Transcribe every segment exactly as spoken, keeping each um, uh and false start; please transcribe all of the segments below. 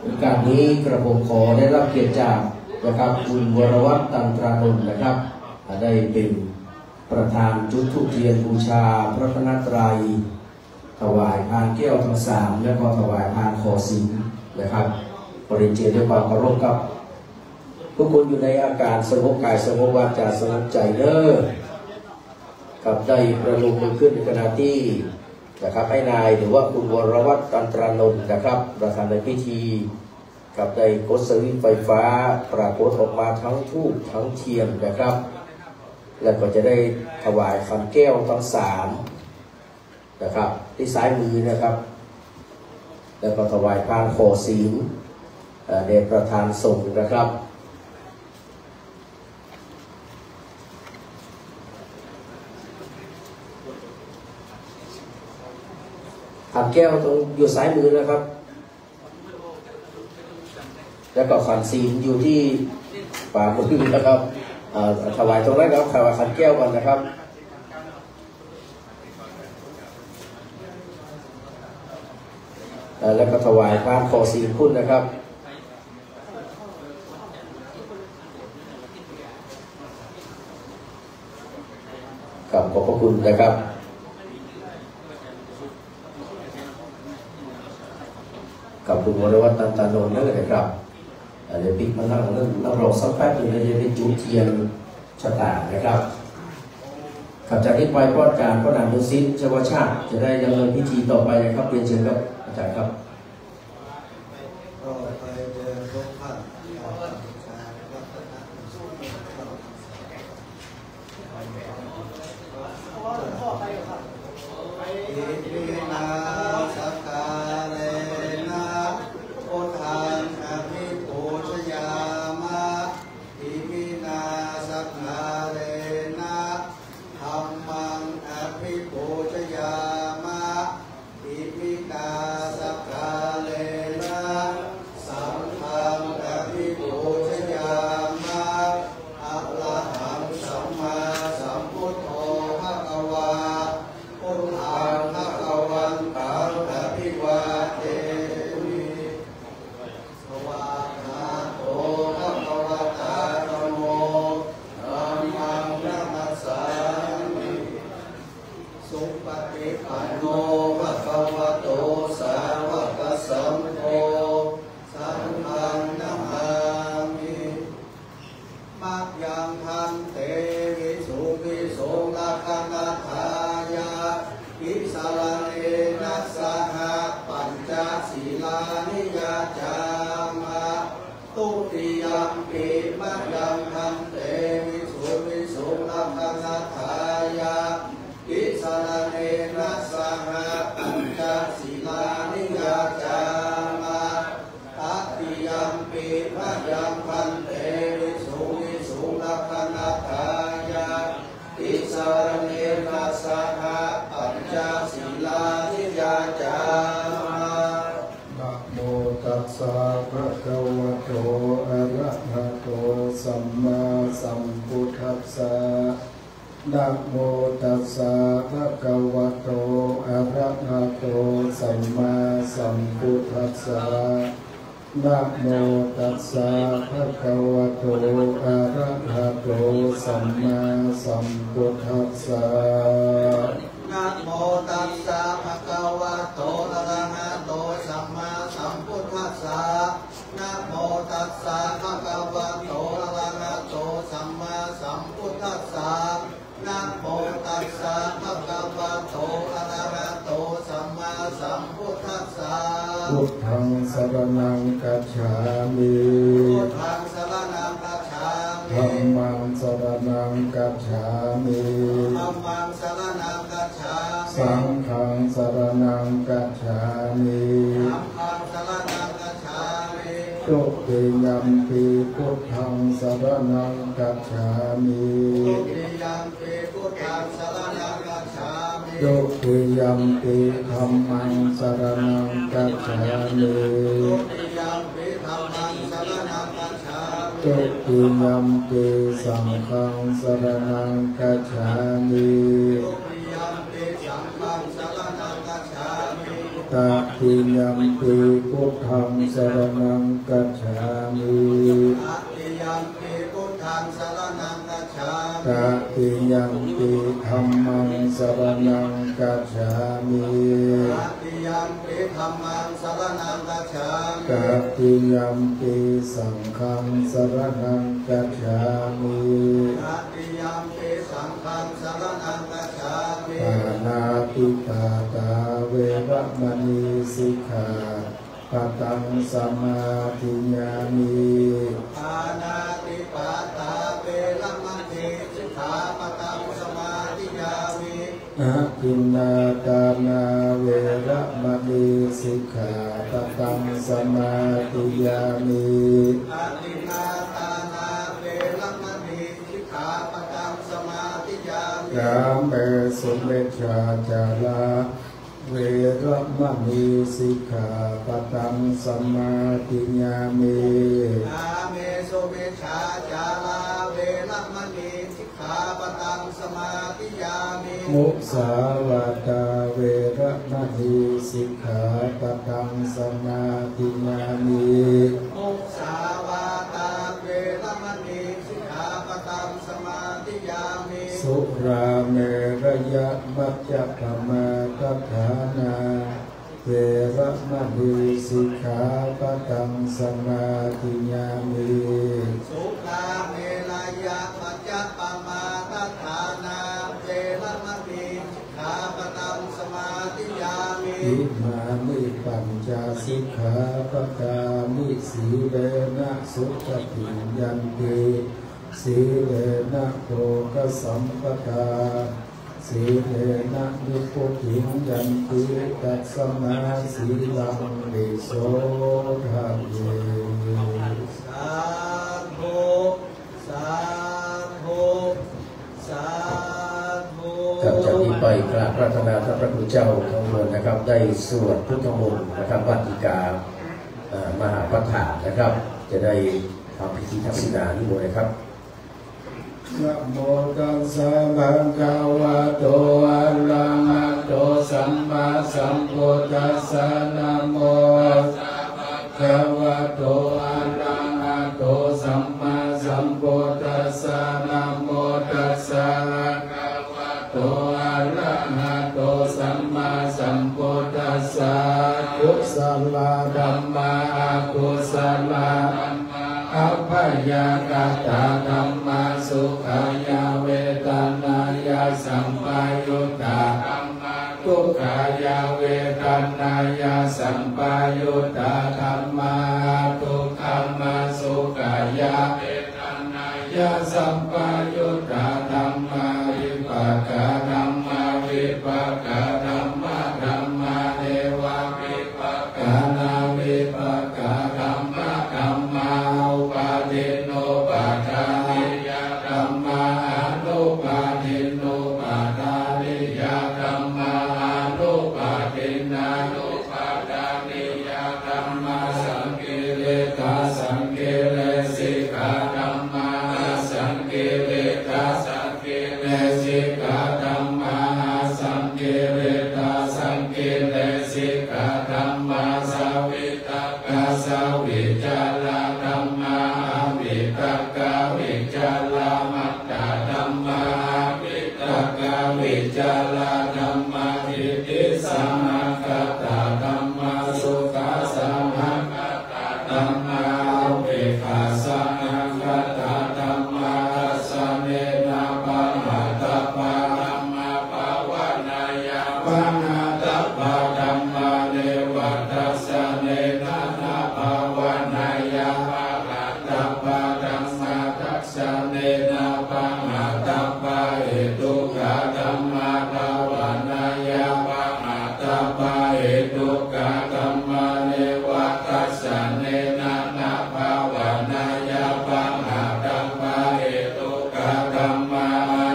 โอกาสนี้กระผมขอได้รับเกียรติจากนะครับ คุณวรวัฒน์ ตันตรานนท์นะครับ ได้เป็นประธานจุดธูปเทียนบูชาพระรัตนตรัย ถวายพานแก้วทั้งสาม และก็ถวายพานขอศีลนะครับ ขอเรียนเชิญด้วยความเคารพครับ ทุกคนอยู่ในอาการสงบกายสงบวาจาสงบใจเด้อ ครับ ได้ประนมมือขึ้นในขณะที่นะครับ ให้นายหรือว่าคุณวรวัฒน์ ตันตรานนท์นะครับ ประธานในพิธีครับ ได้กดสวิตช์ไฟฟ้า ปรากฏออกมาทั้งธูปทั้งเทียนนะครับ แล้วก็จะได้ถวายขันแก้วทั้งสามนะครับ ที่ซ้ายมือนะครับ แล้วก็ถวายพานขอศีลเอ่อแด่ประธานสงฆ์นะครับ ขันแก้วตรงอยู่ซ้ายมือนะครับ แล้วก็ขันศีลอยู่ที่ขวามือนะครับ เอ่อ ถวายตรงนั้นครับ ถวายขันแก้วก่อนนะครับ เอ่อ แล้วก็ถวายพานขอศีลคุณนะครับ ครับ ขอบพระคุณนะครับ ครับ คุณวรวัฒน์ ตันตรานนท์เด้อนะครับ อ่า เดี๋ยวปิ๊กมานั่งนั่งนั่งรอสักแป๊บหนึ่งนะ จะได้จุดเทียนชะตานะครับ ครับ จากนี้ไปป้อนการป้อนอาหารนุสิตชวชาติ จะได้ดำเนินพิธีต่อไปนะครับ เรียนเชิญครับ อาจารย์ครับ ต่อไปจะพบพระอาจารย์ Iminā sakkārena buddhaṃ abhipūjayāma. Iminā sakkārena dhammaṃ abhipūjayāma. Iminā sakkārena saṅghaṃ abhipūjayāma. Arahaṃ sammāsambuddho bhagavā, buddhaṃ bhagavantaṃ abhivādemi. Svākkhāto bhagavatā dhammo, dhammaṃ namassāmi. Supaṭipanno bhagavato sāvakasaṅgho, saṅghaṃ namāmi. Mayaṃ bhante visuṃ visuṃ rakkhaṇatthāya tisaraṇena saha pañca sīlāni yācāma. Dutiyampi mayaṃ bhante visuṃ visuṃ rakkhaṇatthāya tisaraṇena saha pañca sīlāni yācāma. Tatiyampi mayaṃ bhante visuṃ visuṃ rakkhaṇatthāya tisaraṇena saha pañca sīlāni yācāma. Namo tassa bhagavato arahato sammāsambuddhassa. Namo tassa bhagavato arahato sammāsambuddhassa. Namo tassa bhagavato arahato sammāsambuddhassa. Namo tassa bhagavato arahato sammāsambuddhassa. Namo tassa bhagavato arahato sammāsambuddhassa. Namo tassa bhagavato arahato sammāsambuddhassa. Buddhaṃ saraṇaṃ gacchāmi. Buddhaṃ saraṇaṃ gacchāmi. Dhammaṃ saraṇaṃ gacchāmi. Dhammaṃ saraṇaṃ gacchāmi. Saṅghaṃ saraṇaṃ gacchāmi. Saṅghaṃ saraṇaṃ gacchāmi. Dutiyampi buddhaṃ saraṇaṃ gacchāmi. Dutiyampi buddhaṃ saraṇaṃ gacchāmi. Dutiyampi dhammaṃ saraṇaṃ gacchāmi. Dutiyampi dhammaṃ saraṇaṃ gacchāmi. Dutiyampi saṅghaṃ saraṇaṃ gacchāmi. Dutiyampi saṅghaṃ saraṇaṃ gacchāmi. Tatiyampi buddhaṃ saraṇaṃ gacchāmi. Tatiyampi buddhaṃ saraṇaṃ gacchāmi. Tatiyampi dhammaṃ saraṇaṃ gacchāmi. Tatiyampi dhammaṃ saraṇaṃ gacchāmi. Tatiyampi saṅghaṃ saraṇaṃ gacchāmi. Tatiyampi saṅghaṃ saraṇaṃ gacchāmi. Pāṇātipātā veramaṇī sikkhāpadaṃ samādiyāmi. Pāṇātipātā veramaṇī sikkhāpadaṃ samādiyāmi. Adinnādānā veramaṇī sikkhāpadaṃ samādiyāmi. Adinnādānā veramaṇī sikkhāpadaṃ samādiyāmi. Kāmesu micchācārā veramaṇī sikkhāpadaṃ samādiyāmi. Kāmesu micchācārā veramaṇī sikkhāpadaṃ samādiyāmi. Musāvādā veramaṇī sikkhāpadaṃ samādiyāmi. Musāvādā veramaṇī sikkhāpadaṃ samādiyāmi. Surāmerayamajjapamādaṭṭhānā veramaṇī sikkhāpadaṃ samādiyāmi. Surāmerayamajjapamādaṭṭhānā veramaṇī sikkhāpadaṃ samādiyāmi. Imāni pañca sikkhāpadāni. Sīlena sugatiṃ yanti, sīlena bhogasampadā, sīlena nibbutiṃ yanti, tasmā sīlaṃ visodhaye. Sādhu, sādhu, sādhu. ครับ จากนี้ไปกราบอาราธนาท่านพระคุณเจ้าทั้งมวลนะครับ ได้สวดพุทธมนต์นะครับ วัตติกา เอ่อ มหาภัฏฐานะครับ จะได้ทำพิธีทักษิณานิมนต์นะครับ Namo tassa bhagavato arahato sammāsambuddhassa. Namo tassa bhagavato arahato sammāsambuddhassa. Namo tassa bhagavato arahato sammāsambuddhassa. Kusalā dhammā, akusalā dhammā, abyākatā dhammā. Sukhāya vedanāya sampayuttā dhammā, dukkhāya vedanāya sampayuttā dhammā, adukkhamasukhāya vedanāya sampayuttā dhammā. Vipākā dhammā, vipākadhammadhammā, nevavipākanavipākadhammadhammā. Upādinnupādāniyā dhammā, anupādinnupādāniyā dhammā, anupādinnānupādāniyā dhammā. Saṅkiliṭṭhasaṅkilesikā dhammā, asaṅkiliṭṭhasaṅkilesikā dhammā, asaṅkiliṭṭhasaṅkilesikā dhammā. Savitakkasavicārā dhammā, avitakkavicāramattā dhammā, avitakkavicārā dhammā. Diṭṭhisamāgatā dhammā, sukhasamagatā dhammā, upekkhāsamāgatā dhammā. Dassanena pahātabbā dhammā, bhāvanāya pahātabbā dhammā, neva dassanena nabhāvanāya pahātabbā dhammā. Dassanena pahātabbahetukā dhammā, bhāvanāya pahātabbahetukā dhammā, neva dassanena nabhāvanāya pahātabbahetukā dhammā.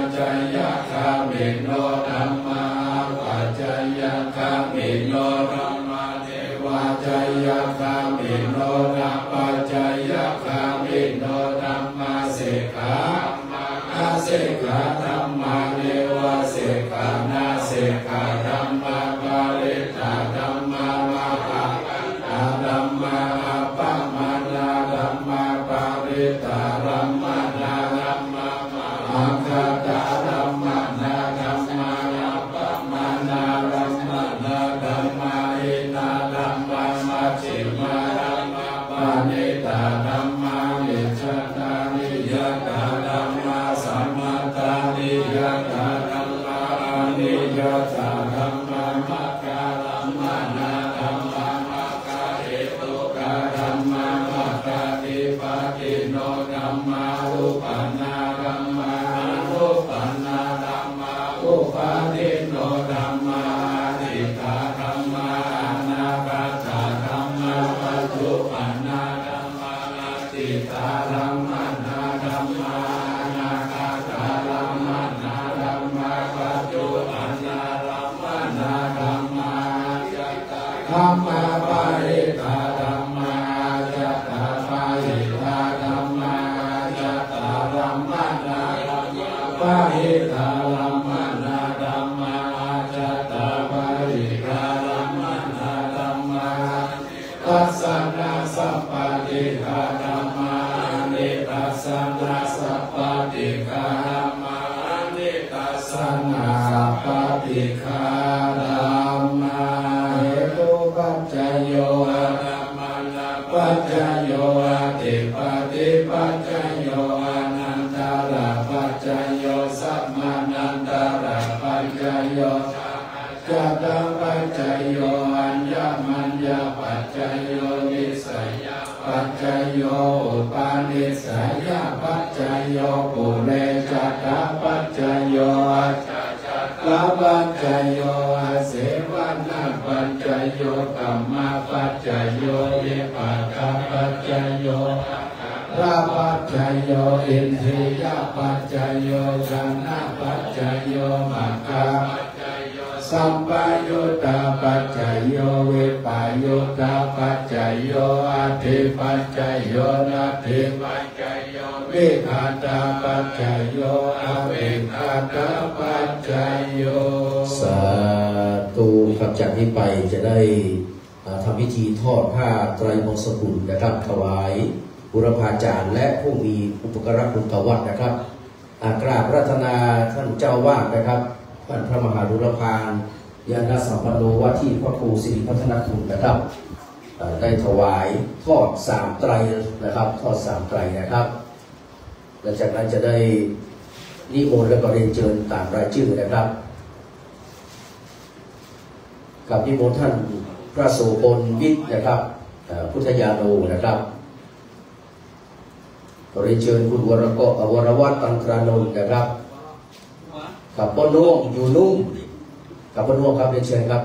Ācayagāmino dhammā, apacayagāmino dhammā, nevācayagāmino nāpacayagāmino dhammā. Sekkhā dhammā, asekkhā dhammā, nevasekkhā nāsekkhā dhammā. Parittā Majjhimā dhammā, paṇītā dhammā, micchattaniyātā dhammā, sammattaniyātā dhammā, aniyātā dhammā, maggārammaṇā dhammā, maggahetukā dhammā, maggādhipatino dhammā, uppannā dhammā, anuppannā dhammā, uppādino dhammā, atītā dhammā, anāgatā dhammā, paccuppannā dhammā, atītārammaṇā dhammā, anāgatārammaṇā dhammā, paccuppannārammaṇā dhammā, ajjhattā dhammā, bahiddhā dhammā, ajjhattabahiddhā dhammā, ajjhattārammaṇā dhammā, bahiddhārammaṇā dhammā, ajjhattabahiddhārammaṇā dhammā, dassanasappaṭighā dhammā, anidassanasappaṭighā dhammā, anidassanāppaṭighā dhammā. Hetupaccayo, ārammaṇapaccayo, adhipatipaccayo, anantarapaccayo, samanantarapaccayo, ajjhattapaccayo, aññamaññapaccayo, nissayapaccayo, upanissayapaccayo, purejātapaccayo, ajjhātapaccayo, āsevanapaccayo, kammapaccayo, vipākapaccayo, āhārapaccayo, indriyapaccayo, jhānapaccayo, magga sampayuttapaccayo, vippayuttapaccayo, atthipaccayo, natthipaccayo, vigatapaccayo, avigatapaccayo. สาธุครับ จากนี้ไปจะได้อ่าทำพิธีทอดผ้าไตรมงคลนะครับ ถวายบุรพาจารย์และผู้มีอุปการะคุณต่อวัดนะครับ อ่ากราบอาราธนาท่านเจ้าอาวาสนะครับ ท่านพระมหาดุลพาน ญาณสัมปันโน ว่าที่พระครูสิริพัฒนคุณนะครับ อ่าได้ถวายทอดสามไตรนะครับ ทอดสามไตรนะครับ หลังจากนั้นจะได้นิมนต์และก็เรียนเชิญตามรายชื่อนะครับ กับนิมนต์ท่านพระโสพลวิทย์นะครับ อ่าพุทธญาโณนะครับ ขอเรียนเชิญคุณวรกร วรวัฒน์ ตันตรานนท์นะครับ กับป้อโหน่งอยู่นุ่ง กับป้อโหน่งครับ เรียนเชิญครับ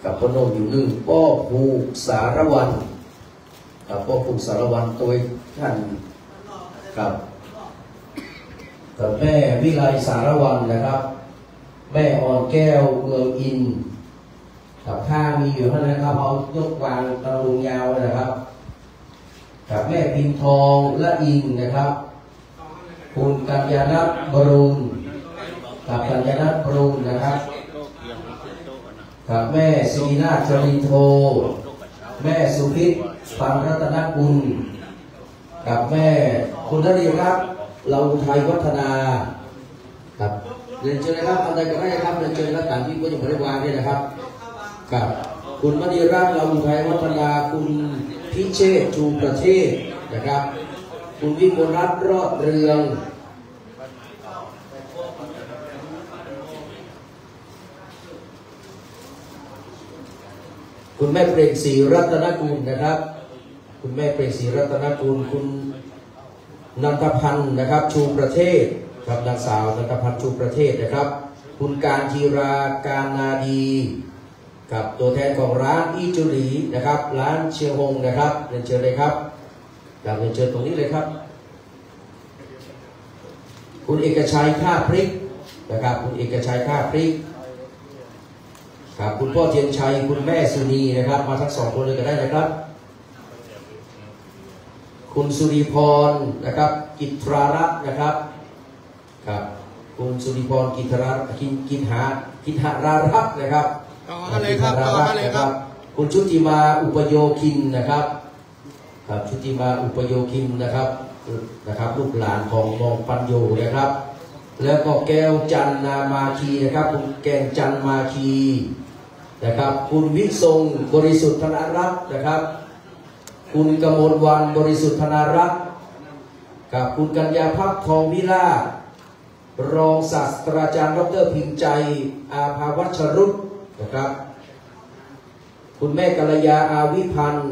กับป้อโหน่งอยู่นึ่ง ป้อผูกสารวัน กับป้อผูกสารวัน ตัวท่านครับ กับแม่วิไลสารวันนะครับ แม่อ่อนแก้วเมืองอิน กับผ้ามีอยู่เท่านั้นนะครับ เอายกวางตะลุงยาวเลยนะครับ กับแม่พิมพ์ทองละอิงนะครับ คุณกัญญาณัฐบรูน กับกัญญาณัฐบรูนนะครับ กับแม่ศิรินาถจรินโท แม่สุพิษ ปันรัตนกุล กับแม่คุณนรีรัตน์ ลาอุทัยวัฒนา ครับ เรียนเชิญนะครับ อันใดก็ได้ครับ เรียนเชิญนะครับ ตามที่ผู้ยังไม่ได้วางเนี่ยนะครับ ครับ คุณมณีรัตน์ ลาอุทัยวัฒนา คุณพิเชษฐ์ ชูประเทศนะครับ คุณวิมลรัตน์ รอดเรือง คุณแม่เปล่งศรีรัตนกุลนะครับ คุณแม่เปล่งศรีรัตนกุล คุณนันทพันธ์นะครับ ชูประเทศครับ นางสาวนันทพันธ์ ชูประเทศนะครับ คุณการทีรา การนาดี ครับ ตัวแทนของร้านอี้จุหลีนะครับ ร้านเชียงฮงนะครับ เรียนเชิญเลยครับ ครับ เรียนเชิญตรงนี้เลยครับ คุณเอกชัย ท่าพริกนะครับ คุณเอกชัย ท่าพริก ครับ คุณพ่อเทียนชัย คุณแม่สุนีนะครับ มาทั้งสองคนเลยก็ได้นะครับ คุณสุริพรนะครับ กิตรารัตน์นะครับ ครับ คุณสุริพร กิตรารัตน์ กิน กินหา กินหารารัตน์นะครับ ต่อมาเลยครับ กินหารารัตน์ ต่อมาเลยครับ นะครับ คุณชุติมา อุปโยคินนะครับ ครับ ชุติมา อุปโยคินนะครับ นะครับ ลูกหลานของมองปัญโยนะครับ แล้วก็แก้วจันทร์นามาคีนะครับ คุณแก้วจันทร์มาคี นะครับ คุณวิทย์ทรงบริสุทธิ์ธนรัตน์นะครับ คุณกมลวรรณบริสุทธิ์ธนรัตน์ กับคุณกัญญาภักดิ์ทองวิลาศ รองศาสตราจารย์ดอกเตอร์พิมพ์ใจ อาภาวัชรุตนะครับ คุณแม่กัลยา อาวิพันธ์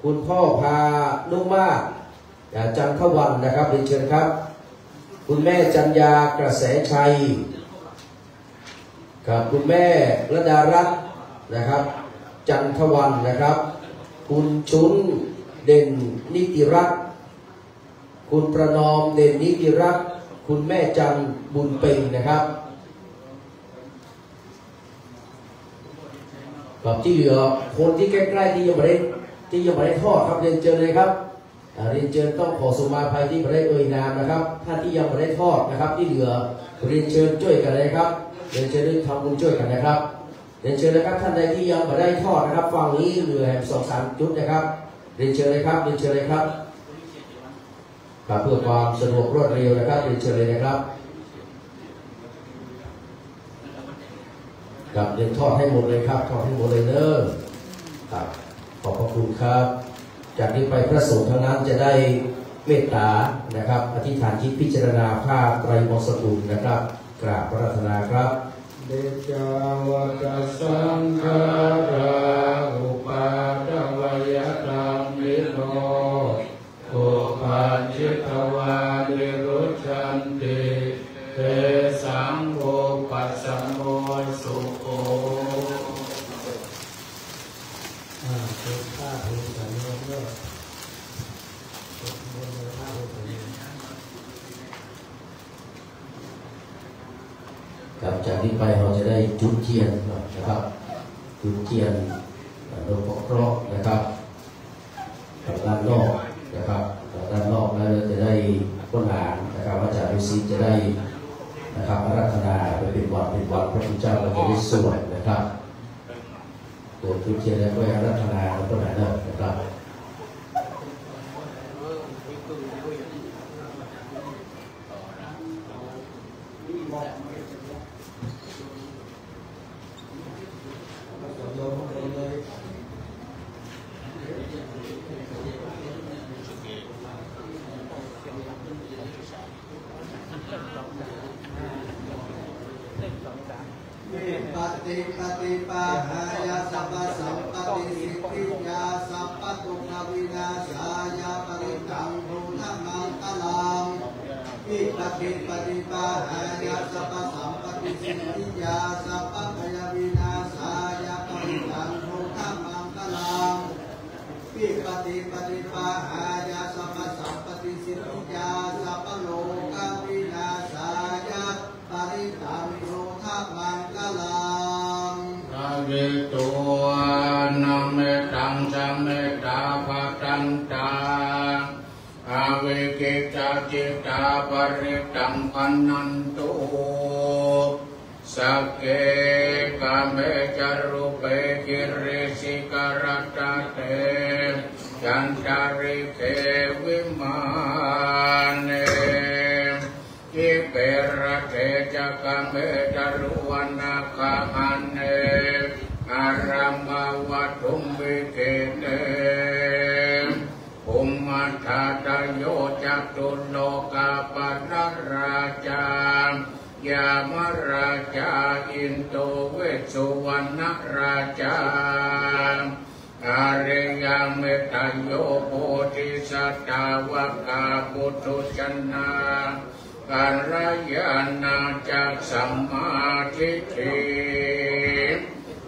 คุณพ่อพานุมาตร จันทวันนะครับ เรียนเชิญครับ คุณแม่จัญญากระแสชัย ครับ คุณแม่ระดารัตน์นะครับ จันทวันนะครับ คุณชุนเด่นนิติรัตน์ คุณประนอมเด่นนิติรัตน์ คุณแม่จันบุญเพ็งนะครับ ครับ ที่เหลือคนที่ใกล้ๆที่ยังไม่ได้ที่ยังไม่ได้ทอดครับ เรียนเชิญเลยครับ อ่า เรียนเชิญ ต้องขอสุมาภัยที่ไม่ได้เอ่ยนามนะครับ ท่านที่ยังไม่ได้ทอดนะครับ ที่เหลือเรียนเชิญช่วยกันเลยครับ เรียนเชิญด้วยทำบุญช่วยกันนะครับ เรียนเชิญนะครับ ท่านใดที่ยังไม่ได้ทอดนะครับ ฝั่งนี้เหลือแหมสองสามจุดนะครับ เรียนเชิญเลยครับ เรียนเชิญเลยครับ ครับ เพื่อความสะดวกรวดเร็วนะครับ เรียนเชิญเลยนะครับ ครับ เรียนทอดให้หมดเลยครับ ทอดให้หมดเลยเด้อ ครับ ขอบพระคุณครับ จากนี้ไปพระสงฆ์ทั้งนั้นจะได้เมตตานะครับ อธิษฐานจิตพิจารณาผ้าไตรมงคลสกุลนะครับ กราบอาราธนาครับ Aniccavata saṅkhārā uppādavayadhammino, uppajjitvā nirujjhanti, tesaṃ vūpasamo sukho. อ่า เป็นผ้าถูสายโยมด้วย เป็นผ้าถูสายโยม ครับ จากนี้ไปเราจะได้จุดเทียนนะครับ จุดเทียนหลวงพ่อเคราะห์นะครับ ทางด้านนอกนะครับ ทางด้านนอกแล้วเราจะได้ พวกหลานนะครับ อาจารย์ลูกศิษย์จะได้นะครับ อาราธนาไปเป็นวันเป็นวัน พระคุณเจ้าก็จะได้สวดนะครับ เปิดจุดเทียนแล้วก็อาราธนาพวกหลานนะครับ Vipattipaṭibāhāya sabbasampattisiddhiyā sabbadukkhavināsāya parittaṃ brūtha maṅgalaṃ. Vipattipaṭibāhāya sabbasampattisiddhiyā sabbabhayavināsāya parittaṃ brūtha maṅgalaṃ. Vipattipaṭibāhāya sabbasampattisiddhiyā sabbarogavināsāya parittaṃ brūtha maṅgalaṃ. Pavitto annamettaṃ samettā bhadantā, avikkhittacittā parittaṃ bhaṇantu. Sagge kāme ca rūpe girisikharataṭe cantalikkhe vimāne, dīpe raṭṭhe ca gāme taruvanagahane arambagatumbhigine, bhummādhādayo catulokapālarājā, yāmarājā indo visuvaṇṇarājā, ariyametayo bodhisattāvakā puthujjanā kalyāṇā ca sammādiṭṭhi.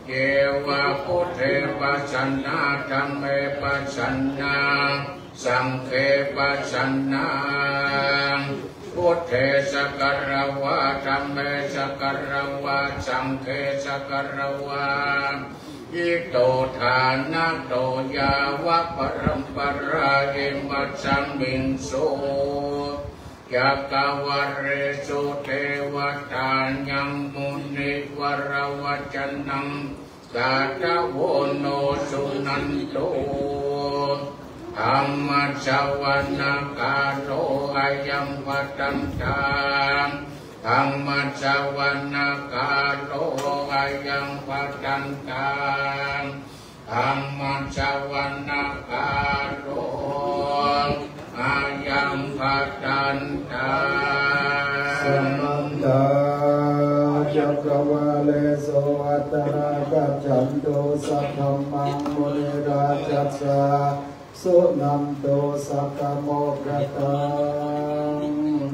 Ye vā buddhe pasannā dhamme pasannā saṅghe pasannā, buddhe sakara vā dhamme sakara vā saṅghe sakara vā, ito ṭhānato yāva paramparā imasmiṃ su cakkavāḷesu devatā yaṃ munivaravacanaṃ sādhavo no suṇantu dhammassavanakālo ayambhadantā. Dhammassavanakālo ayaṃ bhadantā. Dhammassavanakālo ayaṃ bhadantā. Samantā cakkavāḷesu atrāgacchantu saddhammaṃ munirājassa suṇantu saggamokkhadaṃ.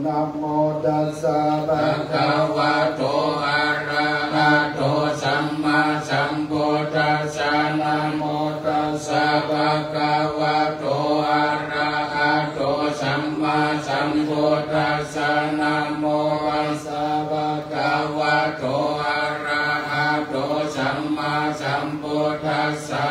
Namo tassa bhagavato arahato sammāsambuddhassa. Namo tassa bhagavato arahato sammāsambuddhassa. Namo tassa bhagavato arahato sammāsambuddhassa.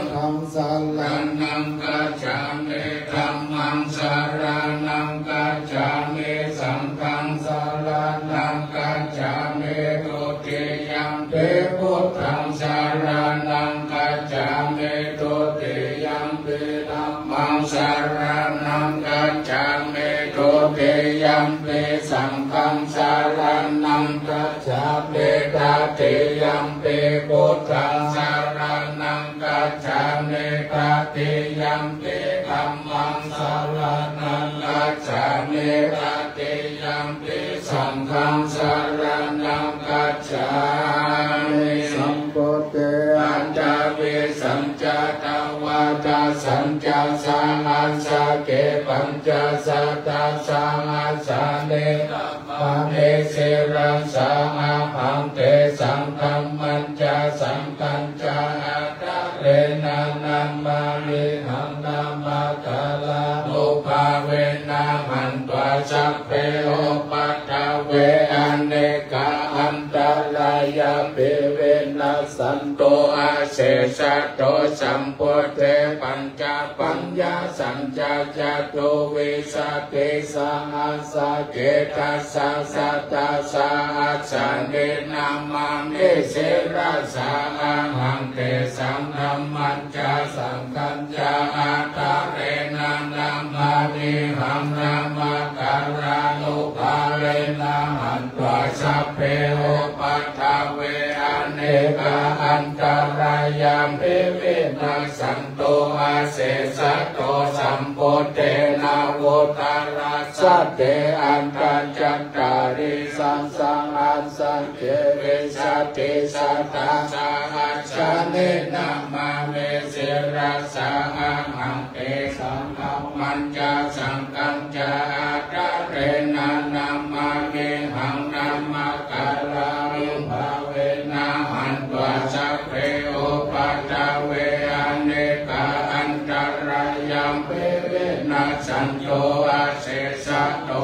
Buddhaṃ saraṇaṃ gacchāmi. Dhammaṃ saraṇaṃ gacchāmi. Saṅghaṃ saraṇaṃ gacchāmi. Dutiyampi buddhaṃ saraṇaṃ gacchāmi. Dutiyampi dhammaṃ saraṇaṃ gacchāmi. Dutiyampi saṅghaṃ saraṇaṃ gacchāmi. Tatiyampi buddhaṃ saraṇaṃ gacchāmi. Tatiyampi dhammaṃ saraṇaṃ gacchāmi. Tatiyampi saṅghaṃ saraṇaṃ gacchāmi. Sambuddhe aṭṭhavīsañca dvādasañca sahassake pañcasatasahassāni namāmi sirasā ahaṃ. Tesaṃ dhammañca saṅghañca ādarena namāmihaṃ. Namakārānubhāvena hantvā sabbe upaddave anekā antarāyāpi vinassantu asesato. Sambuddhe pañcapaññāsañca catuvīsatisahassake dasasatasahassāni namāmi sirasā ahaṃ. Tesaṃ dhammañca saṅghañca ādarena namāmihaṃ. Namakārānubhāvena hantvā sabbe upaddave anekā antarāyāpi vinassantu asesato. Sambuddhe navuttarasate aṭṭhacattāḷīsasahassake vīsatisatasahassāni namāmi sirasā ahaṃ. Tesaṃ dhammañca saṅghañca ādarena namāmihaṃ. Namakārānubhāvena hantvā sabbe upaddave anekā antarāyāpi vinassantu asesato.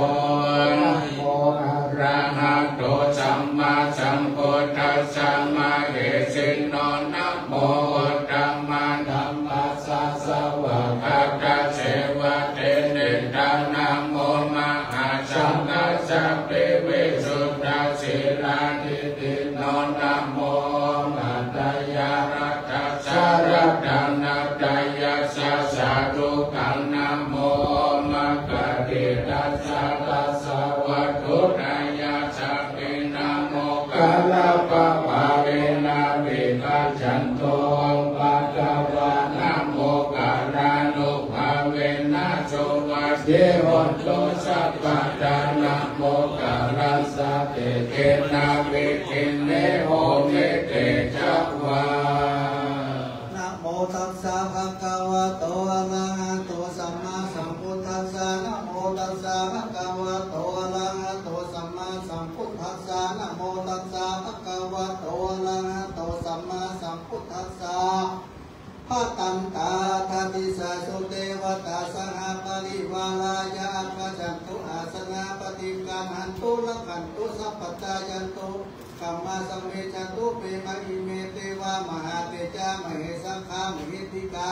Namo arahato sammāsambuddhassa mahesino. Namo uttamadhammassa svākkhātasseva tenidha. Namo mahāsaṅghassāpi visuddhasīlāditino. Namo omātyāraddhassa ratanattayassa sādhukaṃ. Namo omakātītassa tassa vatthuttayassapi. Namokārappabhāvena vigacchantu upaddavā. Namokārānubhāvena suvatthi hotu sabbadā. Namokārassa tejena vidhimhi homi tejavā. Namo tassa bhagavato arahato sammāsambuddhassa. Namo tassa bhagavato arahato sammāsambuddhassa. Namo tassa bhagavato arahato sammāsambuddhassa. Bhadantā aṭṭha disā su devatā saha parivārā ca āgacchantu asanā paṭiggaṇhantu rakkhantu sabbadā. Yantu dhammā samme jātu pema ime devā mahātejā mahe sakkā mahiddhikā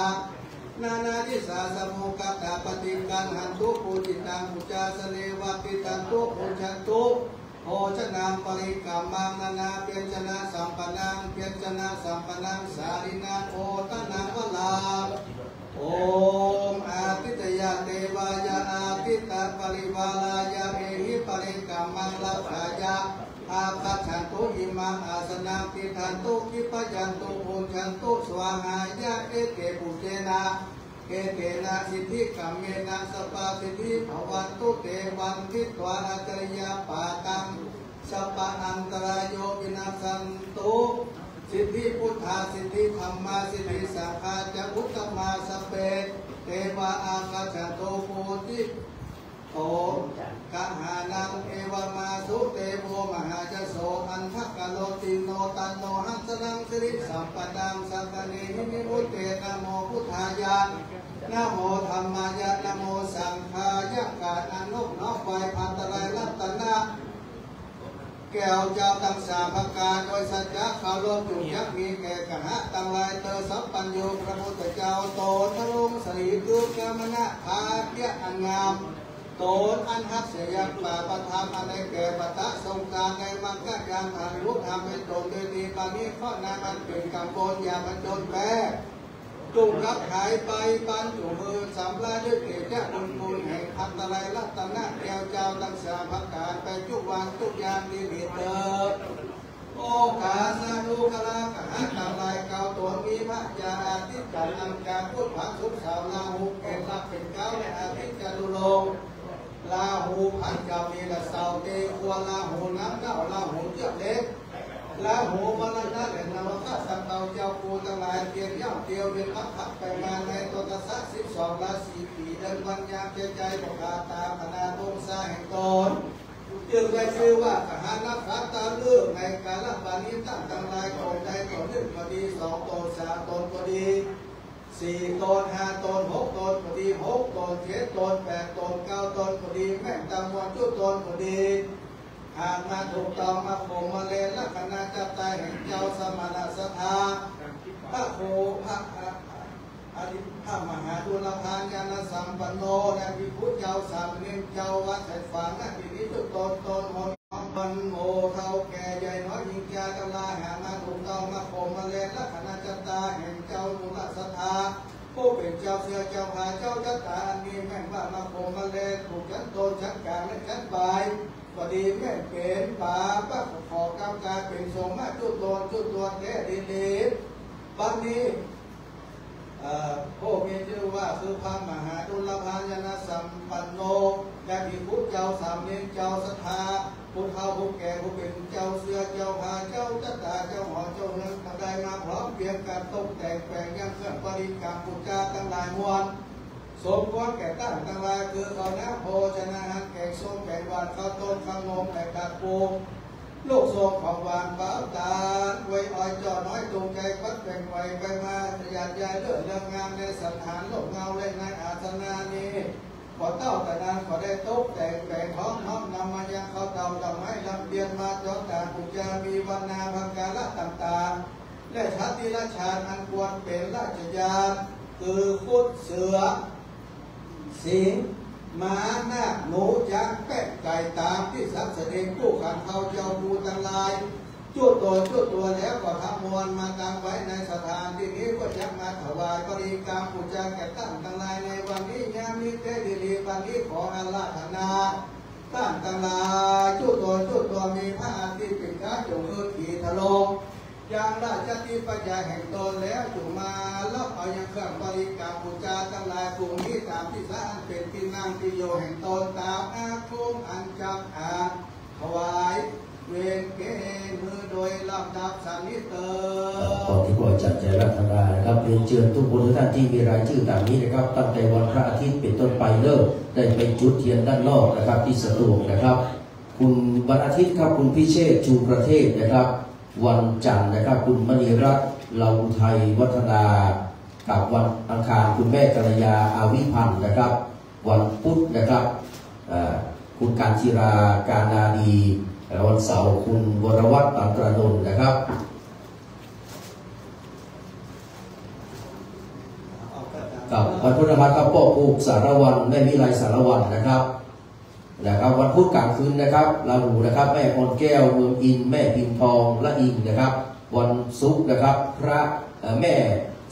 nānādisā samūhatā paṭiggaṇhantu pūjitaṃ pūjāsaneva tiṭṭhantu bhuñjantu bhojanaṃ parikkamaṃ nānābyañjanasampannaṃ byañjanasampannaṃ sālinaṃ bhojanaṃ varaṃ. Om ādityāya devāya ādityaparivarāya ehi parikkamaṃ labha āgacchantu, imaṃ āsanaṃ tiṭṭhantu, khippayantu, bhuñjantu, svāhāya. Ete buddhena, etena siddhikammena, sabbasiddhi bhavantu te. Vanditvā ācariyapādaṃ, sabba antarāyo vinassantu. Siddhi buddhā, siddhi dhammā, siddhi saṅghā ca uttamā, sabbe devā āgacchantu, bodhi to gahānaṃ. Evamāsu te vo mahāyaso, andhakaro tiṇṇo, taṇṇo haṃ saraṃ sirisampadaṃ, satanehi nivutte. Namo buddhāya, namo dhammāya, namo saṅghāya. กราบนอบน้อมไหว้พระไตรรัตน แก้วเจ้าทั้งสามประการ โดยสัจจะเคารพ จงยังมีแก่ข้าทั้งหลายเถิด สัพพัญญู พระพุทธเจ้า ตนพระองค์ สรีคือคมนะ ภาพเพียรอันงาม ตนอันฮักษยประพฤติธรรม อันได้แก่ประสงค์การในมังคยาม ทำรู้ธรรมให้ตนด้วยดี บัดนี้ขอน้อมอันเป็นกำบล อย่าผจญแปร จงรับหายไป ปัญจุเมินสำราญด้วยเตจะบุญคุณแห่งพระไตรรัตนแก้วเจ้าทั้งสามประการ ไปทุกวันทุกยาม นี้เถิด โอกาสสาธุ คณะกหาทั้งหลาย เก้าตนมีพระยาอาทิตย์จันทร์อังคารพุธพฤหัสศุกร์เสาร์ ราหูเป็นหลักเป็นเกล้า และอาทิตย์จตุรงค์ ราหูพันจามีและเสาร์ตีควร ราหูน้ำเน่า ราหูเจือกเหล็ก ราหูมรณะ และนวกะ สังเตาเจ้ากูทั้งหลาย เตียงย่อมเตียวเวียนพักผัดไปมาในต้นทัศสิบสองราศี ปีเดือนวันยามเจใจบอกาตามคณะวงศาแห่งตน จึงได้ชื่อว่ากหานพัตตาฤกษ์ ในกาลปานิตังทั้งหลาย ตนใดตนหนึ่งก็ดี สองตนสามตนก็ดี สี่ตนห้าตนหกตนก็ดี หกตนเจ็ดตนแปดตนเก้าตนก็ดี แม่นตามวันจุตนก็ดี หากมาถูกต้องมาคมมาเลนลักษณะจัตตาแห่งเจ้าสมณะสัทธา พระโค พระอริพระมหาดุลพาญาณสัมปันโน และภิกขุเจ้าสามเณรเจ้าวัดสายฝาง ณ ที่นี้ทุกตนตนหน มันโมเฒ่าแก่ใหญ่น้อยหญิงชายทั้งหลาย หากมาถูกต้องมาคมมาเลนลักษณะจัตตาแห่งเจ้ามูลสัทธา ผู้เป็นเจ้าเสื้อเจ้าผ้าเจ้าจัตตาอันนี้ แม่นว่ามาคมมาเลนถูกชั้นต้นชั้นกลางและชั้นปลาย ก็ดี แม่นเป็นปาปะขอกรรมกายเป็นสงฆ์มาจุตนจุตนแท้ดีหลี บัดนี้ เอ่อ ผู้มีชื่อว่าคือพระมหาดุลพาญาณสัมปันโน และภิกขุเจ้าสามเณรเจ้าศรัทธา ผู้เฒ่าผู้แก่ผู้เป็นเจ้าเสื้อเจ้าผ้าเจ้าจัตตาเจ้าหอเจ้าเฮือน ก็ได้มาพร้อมเพรียงกันตกแต่งแปลงยังเครื่องบริกรรมบูชาทั้งหลายมวล สมควรแก่ท่านทั้งหลาย คือข้าวน้ำโภชนาหาร แกงส้มแกงหวาน ข้าวต้มข้าวนม และกระปุก ลูกทรงของหวาน เป๋าตัง ไว้อ้อยจ่อน้อย จูงใจควักแบ่งไหวไปมา ขยันยายเลิศเรื่องงาม ในสันหารร่มเงา และในอาสนะนี้ ขอเต้าแต่นั้นขอได้ตกแต่งแปลงพร้อมน้อมนำมายังข้าวเต้าดอกไม้ลำเทียน มาจองตามบูชา มีวรรณาภังการะต่างๆ และชาติราชาอันควรเป็นราชญาณ คือครุฑเสือ สิงห์ ม้า นาค หนู ช้าง แปะ ไก่ ตามที่สัตว์เสด็จผู้ขังเขาเจ้าผู้ทั้งหลาย จุตนจุตัวแล้วก็ทั้งมวลมาตั้งไว้ในสถานที่นี้ ก็จะมาถวายบริกรรมบูชาแก่ท่านทั้งหลายในวันนี้ ยามนี้แท้ดีหลี บัดนี้ขออาราธนา ท่านทั้งหลาย จุตนจุตัวมีพระอาทิตย์เป็นข้าจงเอิดขีทะลง ยังราชธิปยาแห่งตนแล้วจุมารับเอายังเครื่องบริกรรมบูชาทั้งหลาย ผู้นี้ตามที่สะอันเป็นที่นั่งที่อยู่แห่งตน ตามอาคมอันจักอ่านถวายเวรเกณฑ์มือโดยลำดับสันนิเตอ ครับ ก่อนที่ผมจะอาราธนานะครับ เรียนเชิญทุกคนทุกท่านที่มีรายชื่อตามนี้นะครับ ตั้งแต่วันพระอาทิตย์เป็นต้นไปเลิกได้ไปจุดเทียนด้านนอกนะครับ ที่สะดวกนะครับ คุณวันอาทิตย์ครับ คุณพิเชษ ชูประเทศนะครับ วันจันทร์นะครับ คุณมณีรัตน์ ลาอุทัยวัฒนา กับวันอังคาร คุณแม่กัลยา อาวิพันธ์นะครับ วันพุธนะครับ เอ่อ คุณการจิรา กานาดี และวันเสาร์ คุณวรวัฒน์ ตันตรานนท์นะครับ กับวันพฤหัสครับ พ่อภูมิ สารวัน แม่วิไล สารวันนะครับ นะครับ วันพุธกลางคืนนะครับ ราหูนะครับ แม่พรแก้ว เมืองอิน แม่พิมพ์ทอง ละอิงนะครับ วันศุกร์นะครับ พระ เอ่อ แม่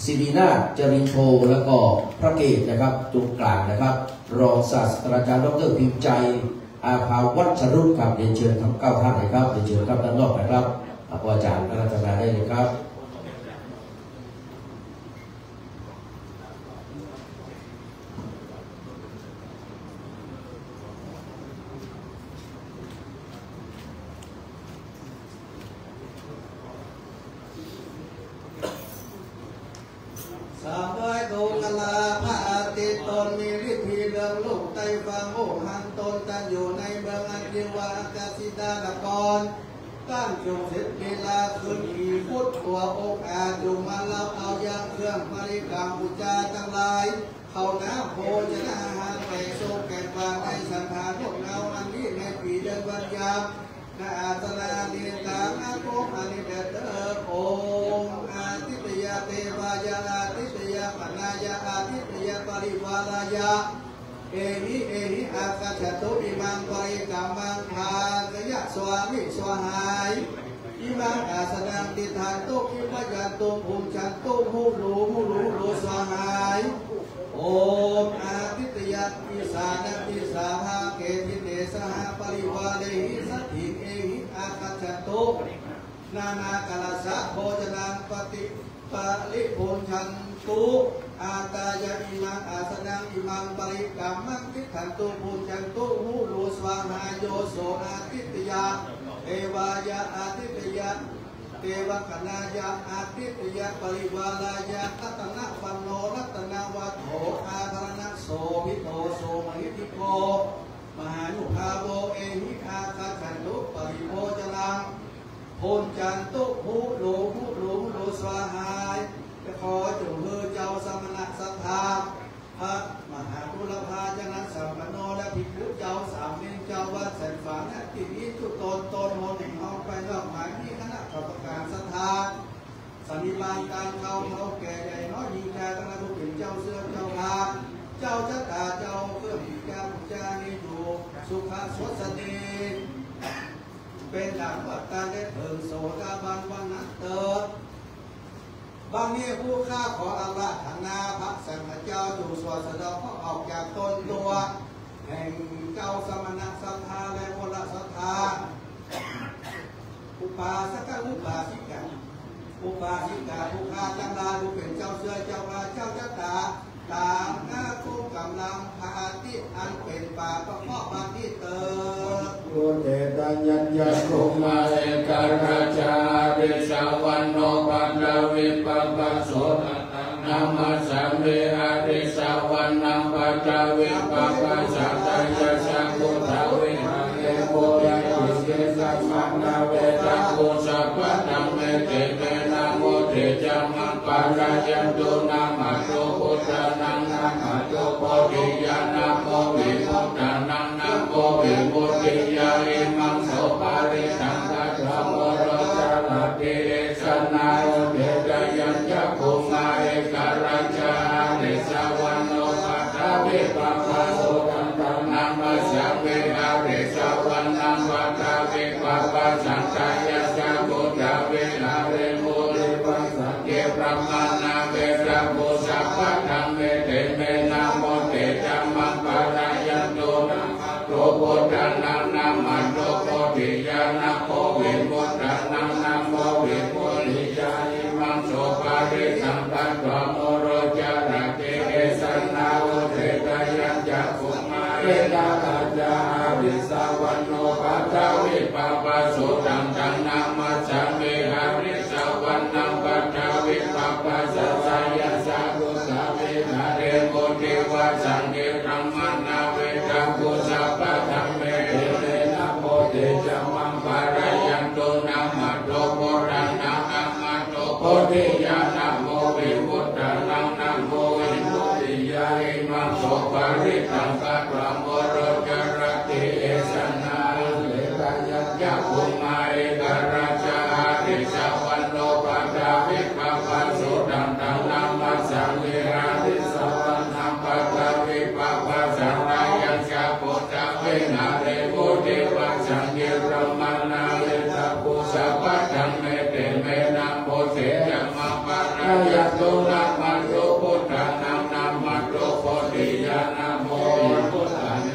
ศิรินาถ จรินโท แล้วก็พระเกศนะครับ ตรงกลางนะครับ รองศาสตราจารย์ ดอกเตอร์ พิมพ์ใจ อาภาวัชรุตครับ เรียนเชิญทั้งเก้าท่านเลยครับ เรียนเชิญครับด้านนอกนะครับ อาภาอาจารย์อาราธนาได้เลยครับ สามร้อยดวงกะลาพระอาทิตย์ตนมีฤทธิเรืองรุ่งไต้ฟ้าโมหันตนตั้งอยู่ในเมืองอันชื่อว่าอักกศิลานคร ตั้งจงเสร็จเวลาคืนกี่พุทธตัวองค์อาจุมารับเอายังเครื่องบริกรรมบูชาทั้งหลาย ข้าวน้ำโภชนาอาหารแก่โสแก่ปราในสันทานพวกเราอันนี้ในปีเดือนวันยาม นาอาสนานิตังอาโกมอนิเดเตอร์ โอมอาทิตยาเทวายาอาทิตยาปนายาอาทิตยาปริวารายา เอหิ เอหิ อาคัจฉตุ อิมังปริกรรมัง ภาคยะ สวามิ สวาหาย อิมังอาสนัง ติฏฐันตุ ขิปปะยันตุ ภุญจันตุ หุลุ หุลุ หุลุ สวาหาย โอมอาทิตยะ อิสานะ อิสาภาเก ทิเตสหะ ปริวาเรหิ สัตถิง เอหิ อาคัจฉตุ นานากาลสะ โภชนัง ปฏิ ปริภุญจันตุ อาตายะ อิมังอาสนัง อิมังปริกรรมัง ติฏฐันตุ ภุญจันตุ หุลุ สวาหาโย โสอาทิตยะ เทวายะ อาทิตยะ เทวกนายะ อาทิตยะ ปริวารายะ รัตนวันโน รัตนวัตโถ อาภรณะโสภิโต โสมหิทธิโก มหานุภาโว เอหิ อาคัจฉันตุ ปริโภจนัง ภุญจันตุ หุลุ หุลุ หุลุ สวาหาย จะขอจงเฮอเจ้าสมณะศรัทธา พระมหาบุรพาจนะสัมปันโน และภิกขุเจ้าสามเณรเจ้าวัดสันฝาง และที่นี้ทุกตนตนหนแห่งห้องไปนอกหมายนี้คณะกรรมการศรัทธา สันนิบาตการเข้าเฒ่าแก่ใหญ่น้อยหญิงชายทั้งหลายผู้เป็นเจ้าเสื้อเจ้าผ้า เจ้าชะตาเจ้าเครื่องบูชาบูชานี้อยู่สุขสวัสดี เป็นดังวัตตาได้เถิงโสดาบันวันนั้นเติด บัดนี้ผู้ข้าขออาราธนาพระสังฆเจ้าจงสวดสะเดาะเคราะห์ออกจากตนตัว แห่งเจ้าสมณะศรัทธาและพลศรัทธา อุปาสกะอุปาสิกา อุปาสิกาผู้ข้าทั้งหลายผู้เป็นเจ้าเสื้อเจ้าผ้าเจ้าชะตา ตามหน้าคุ้มกำลังพระอาทิตย์อันเป็นปาปะเคราะห์บัดนี้เติด Udetayañca bhummā ekarājā harissavaṇṇo paṭhavippabhāso taṃ taṃ namassāmi harissavaṇṇaṃ paṭhavippabhāsaṃ tayajja buddhavihāre bodhiyaṃ issītissabbaṃ dāve cakkhuṃ sampādhaye te me nāmo te ca maṃ pālayantu. Namatthu buddhānaṃ namatthu bodhiyā namo vimuttānaṃ namo vimuttiyā imaṃ so parittaṃ katvā moro carati esanā. Udetayañca bhummā ekarājā harissavaṇṇo paṭhavippabhāso taṃ taṃ namassāmi harissavaṇṇaṃ paṭhavippabhāsaṃ tayajja buddhavihāre bodhivassake brahmā nāme cakkhuṃ sampādhaye te me nāmo te ca maṃ pālayantu. Namatthu buddhānaṃ namatthu bodhiyā namo vimuttānaṃ namo vimuttiyā imaṃ so parittaṃ katvā moro carati esanā. Udetayañca bhummā ekarājā harissavaṇṇo paṭhavippabhāso taṃ taṃ namassāmi harissavaṇṇaṃ paṭhavippabhāsaṃ tayajja buddhavihāre bodhivassake brahmā nāme cakkhuṃ sampādhaye te me nāmo te ca maṃ pālayantu. Namatthu buddhānaṃ namatthu bodhiyā namo vimuttānaṃ namo vimuttiyā imaṃ so parittaṃ katvā moro carati esanā. Udetayañca bhummā ekarājā harissavaṇṇo paṭhavippabhāso taṃ taṃ namassāmi harissavaṇṇaṃ paṭhavippabhāsaṃ tayajja buddhavihāre bodhivassake brahmā nāme cakkhuṃ sampādhaye te me nāmo te ca maṃ pālayantu. Namatthu buddhānaṃ namatthu bodhiyā namo vimuttānaṃ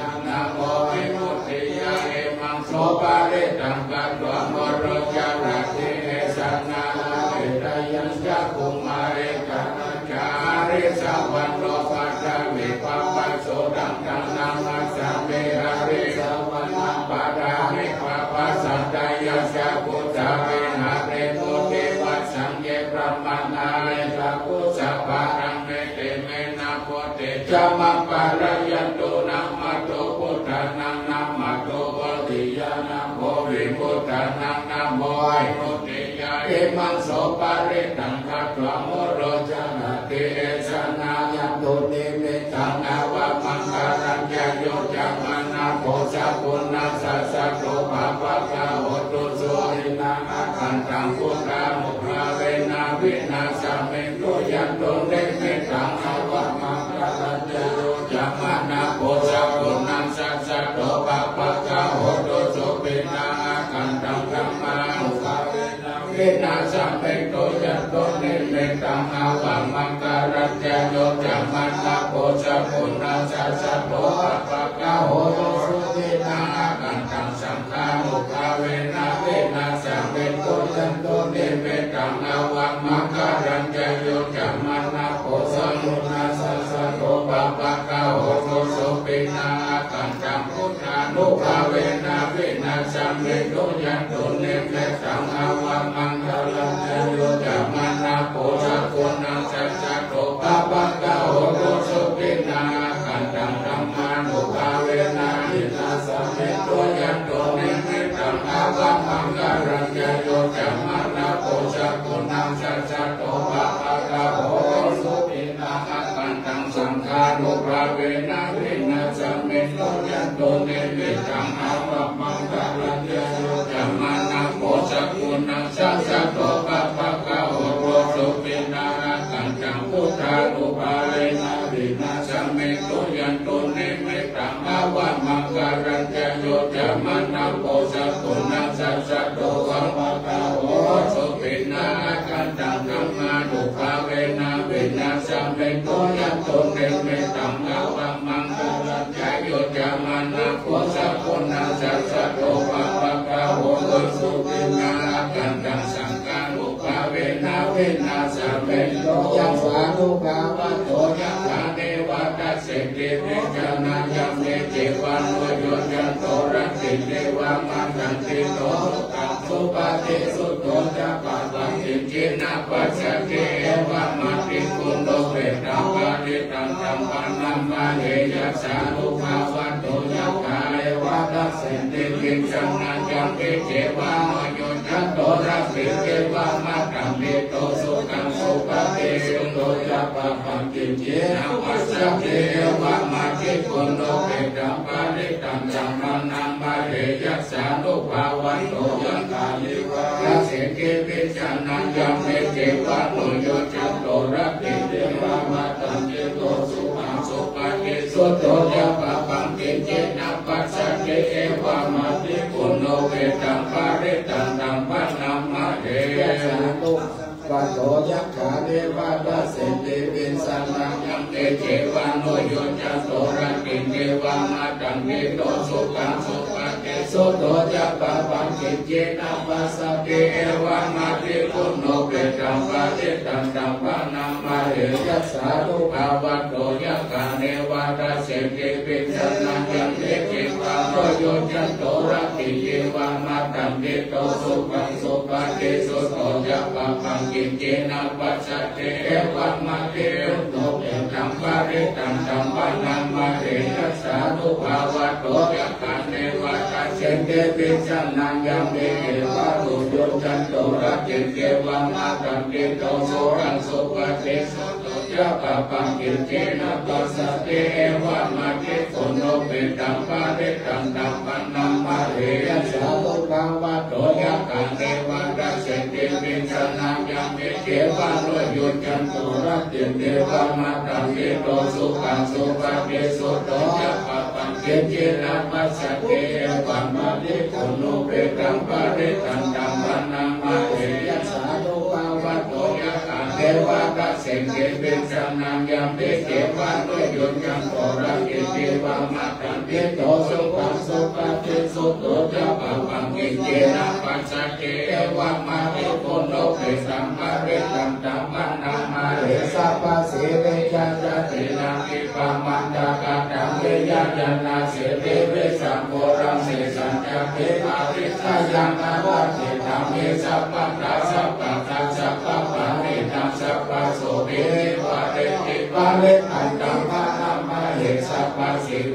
Namo te ca maṃ pālayantu. Namatthu buddhānaṃ, namatthu bodhiyā, namo vimuttānaṃ, namo vimuttiyā. Imaṃ so parittaṃ katvā moro carati esanā. Yandunnimittaṃ avamaṅgalañca yo cāmanāpo sakuṇassa saddo pāpaggaho dussupinaṃ akantaṃ buddhānubhāvena vināsamentu. Yandunnimittaṃ avamaṅgalañca yo cāmanāpo sakuṇassa saddo pāpaggaho dussupinaṃ akantaṃ dhammānubhāvena vināsamentu. Yandunnimittaṃ avamaṅgalañca yo cāmanāpo sakuṇassa saddo pāpaggaho dussupinaṃ akantaṃ saṅghānubhāvena vināsamentu. Yandunnimittaṃ avamaṅgalañca yo cāmanāpo sakuṇassa saddo pāpaggaho dussupinaṃ akantaṃ buddhānubhāvena vināsamentu. Yandunnimittaṃ avamaṅgalañca yo cāmanāpo sakuṇassa saddo pāpaggaho dussupinaṃ akantaṃ dhammānubhāvena vināsamentu. Yandunnimittaṃ avamaṅgalañca yo cāmanāpo sakuṇassa saddo pāpaggaho dussupinaṃ akantaṃ saṅghānubhāvena vināsamentu. Yandunnimittaṃ avamaṅgalañca yo cāmanāpo sakuṇassa saddo pāpaggaho dussupinaṃ akantaṃ buddhānubhāvena vināsamentu. Yandunnimittaṃ avamaṅgalañca yo cāmanāpo sakuṇassa saddo pāpaggaho dussupinaṃ akantaṃ dhammānubhāvena vināsamentu. Yandunnimittaṃ avamaṅgalañca yo cāmanāpo sakuṇassa saddo pāpaggaho dussupinaṃ akantaṃ saṅghānubhāvena vināsamentu. Yaṃ sādhu bhagavato yakkha neva dassenti bhikkhūnaṃ yaṃ me ceva no yuñjanto rattinti va matandito sukhaṃ supati. Suddho ca pāpaṃ kiñci na passati evamatiguṇo petāṃ parittaṃ taṃ bhaṇāma he. Yaṃ sādhu bhagavato yakkha neva dassenti bhikkhūnaṃ yaṃ me ceva no yuñjanto rattinti va matandito sukhaṃ supati. Suddho ca pāpaṃ kiñci na passati evamatiguṇo petāṃ parittaṃ taṃ bhaṇāma he. Yaṃ sādhu bhagavato yakkha neva dassenti bhikkhūnaṃ yaṃ me ceva no yuñjanto rattinti va matandito sukhaṃ supati. Suddho ca pāpaṃ kiñci na passati evamatiguṇo petāṃ parittaṃ taṃ bhaṇāma he. Yaṃ sādhu bhagavato yakkha neva dassenti bhikkhūnaṃ yaṃ me ceva no yuñjanto rattinti va matandito sukhaṃ supati. Suddho ca pāpaṃ kiñci na passati evamatiguṇo petāṃ parittaṃ taṃ bhaṇāma he. Yaṃ sādhu bhagavato yakkha neva dassenti bhikkhūnaṃ yaṃ me ceva no yuñjanto rattinti va matandito sukhaṃ supati. Suddho ca pāpaṃ kiñci na passati evamatiguṇo petāṃ parittaṃ taṃ bhaṇāma he. Yaṃ sādhu bhagavato yakkha neva dassenti bhikkhūnaṃ yaṃ me ceva no yuñjanto rattinti va matandito sukhaṃ supati. Suddho ca pāpaṃ kiñci na passati evamatiguṇo petāṃ parittaṃ taṃ bhaṇāma he. Yaṃ sādhu bhagavato yakkha neva dassenti bhikkhūnaṃ yaṃ me ceva no yuñjanto rattinti va matandito sukhaṃ supati. Suddho ca pāpaṃ kiñci na passati evamatiguṇo petāṃ parittaṃ taṃ bhaṇāma he. Yaṃ sādhu bhagavato yakkha neva dassenti bhikkhūnaṃ yaṃ me ceva no yuñjanto rattinti va matandito sukhaṃ supati. Suddho ca pāpaṃ kiñci na passati evamatiguṇo petāṃ parittaṃ taṃ bhaṇāma he. Sabbasīlissa jātīnaṃ khippamantakkhattaṃ viyācanaṃ siri vijjaṃ bhogaṃ tejaṃ yadhimahi jayaṃ naraṃ sitaṃ hi sabbattha sabbadā sabbapāṇinaṃ sabbasopi nivāreti. Parittaṃ taṃ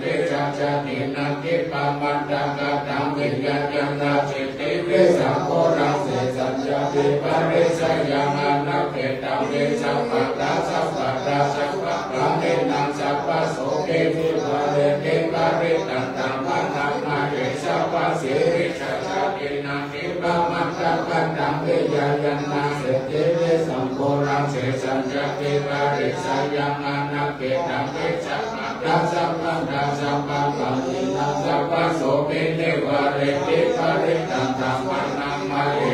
vijjācaraṇaṃ khippamentaṃ kataṃ viññāya na siddhi vessambhūhaṃ sesañca viparissayaṃ anapekkhaṃ vessabbattha sabbattha sabbapaṇīnaṃ sabbasopi nivāreti parittaṃ taṃ bhaṇāma he. Sabbasīlissajātīnaṃ khippamentaṃ kataṃ viññāya na siddhi vessambhūhaṃ sesañca viparissayaṃ anapekkhaṃ vessabbattha sabbattha sabbapaṇīnaṃ sabbasopi nivāreti parittaṃ taṃ bhaṇāma he.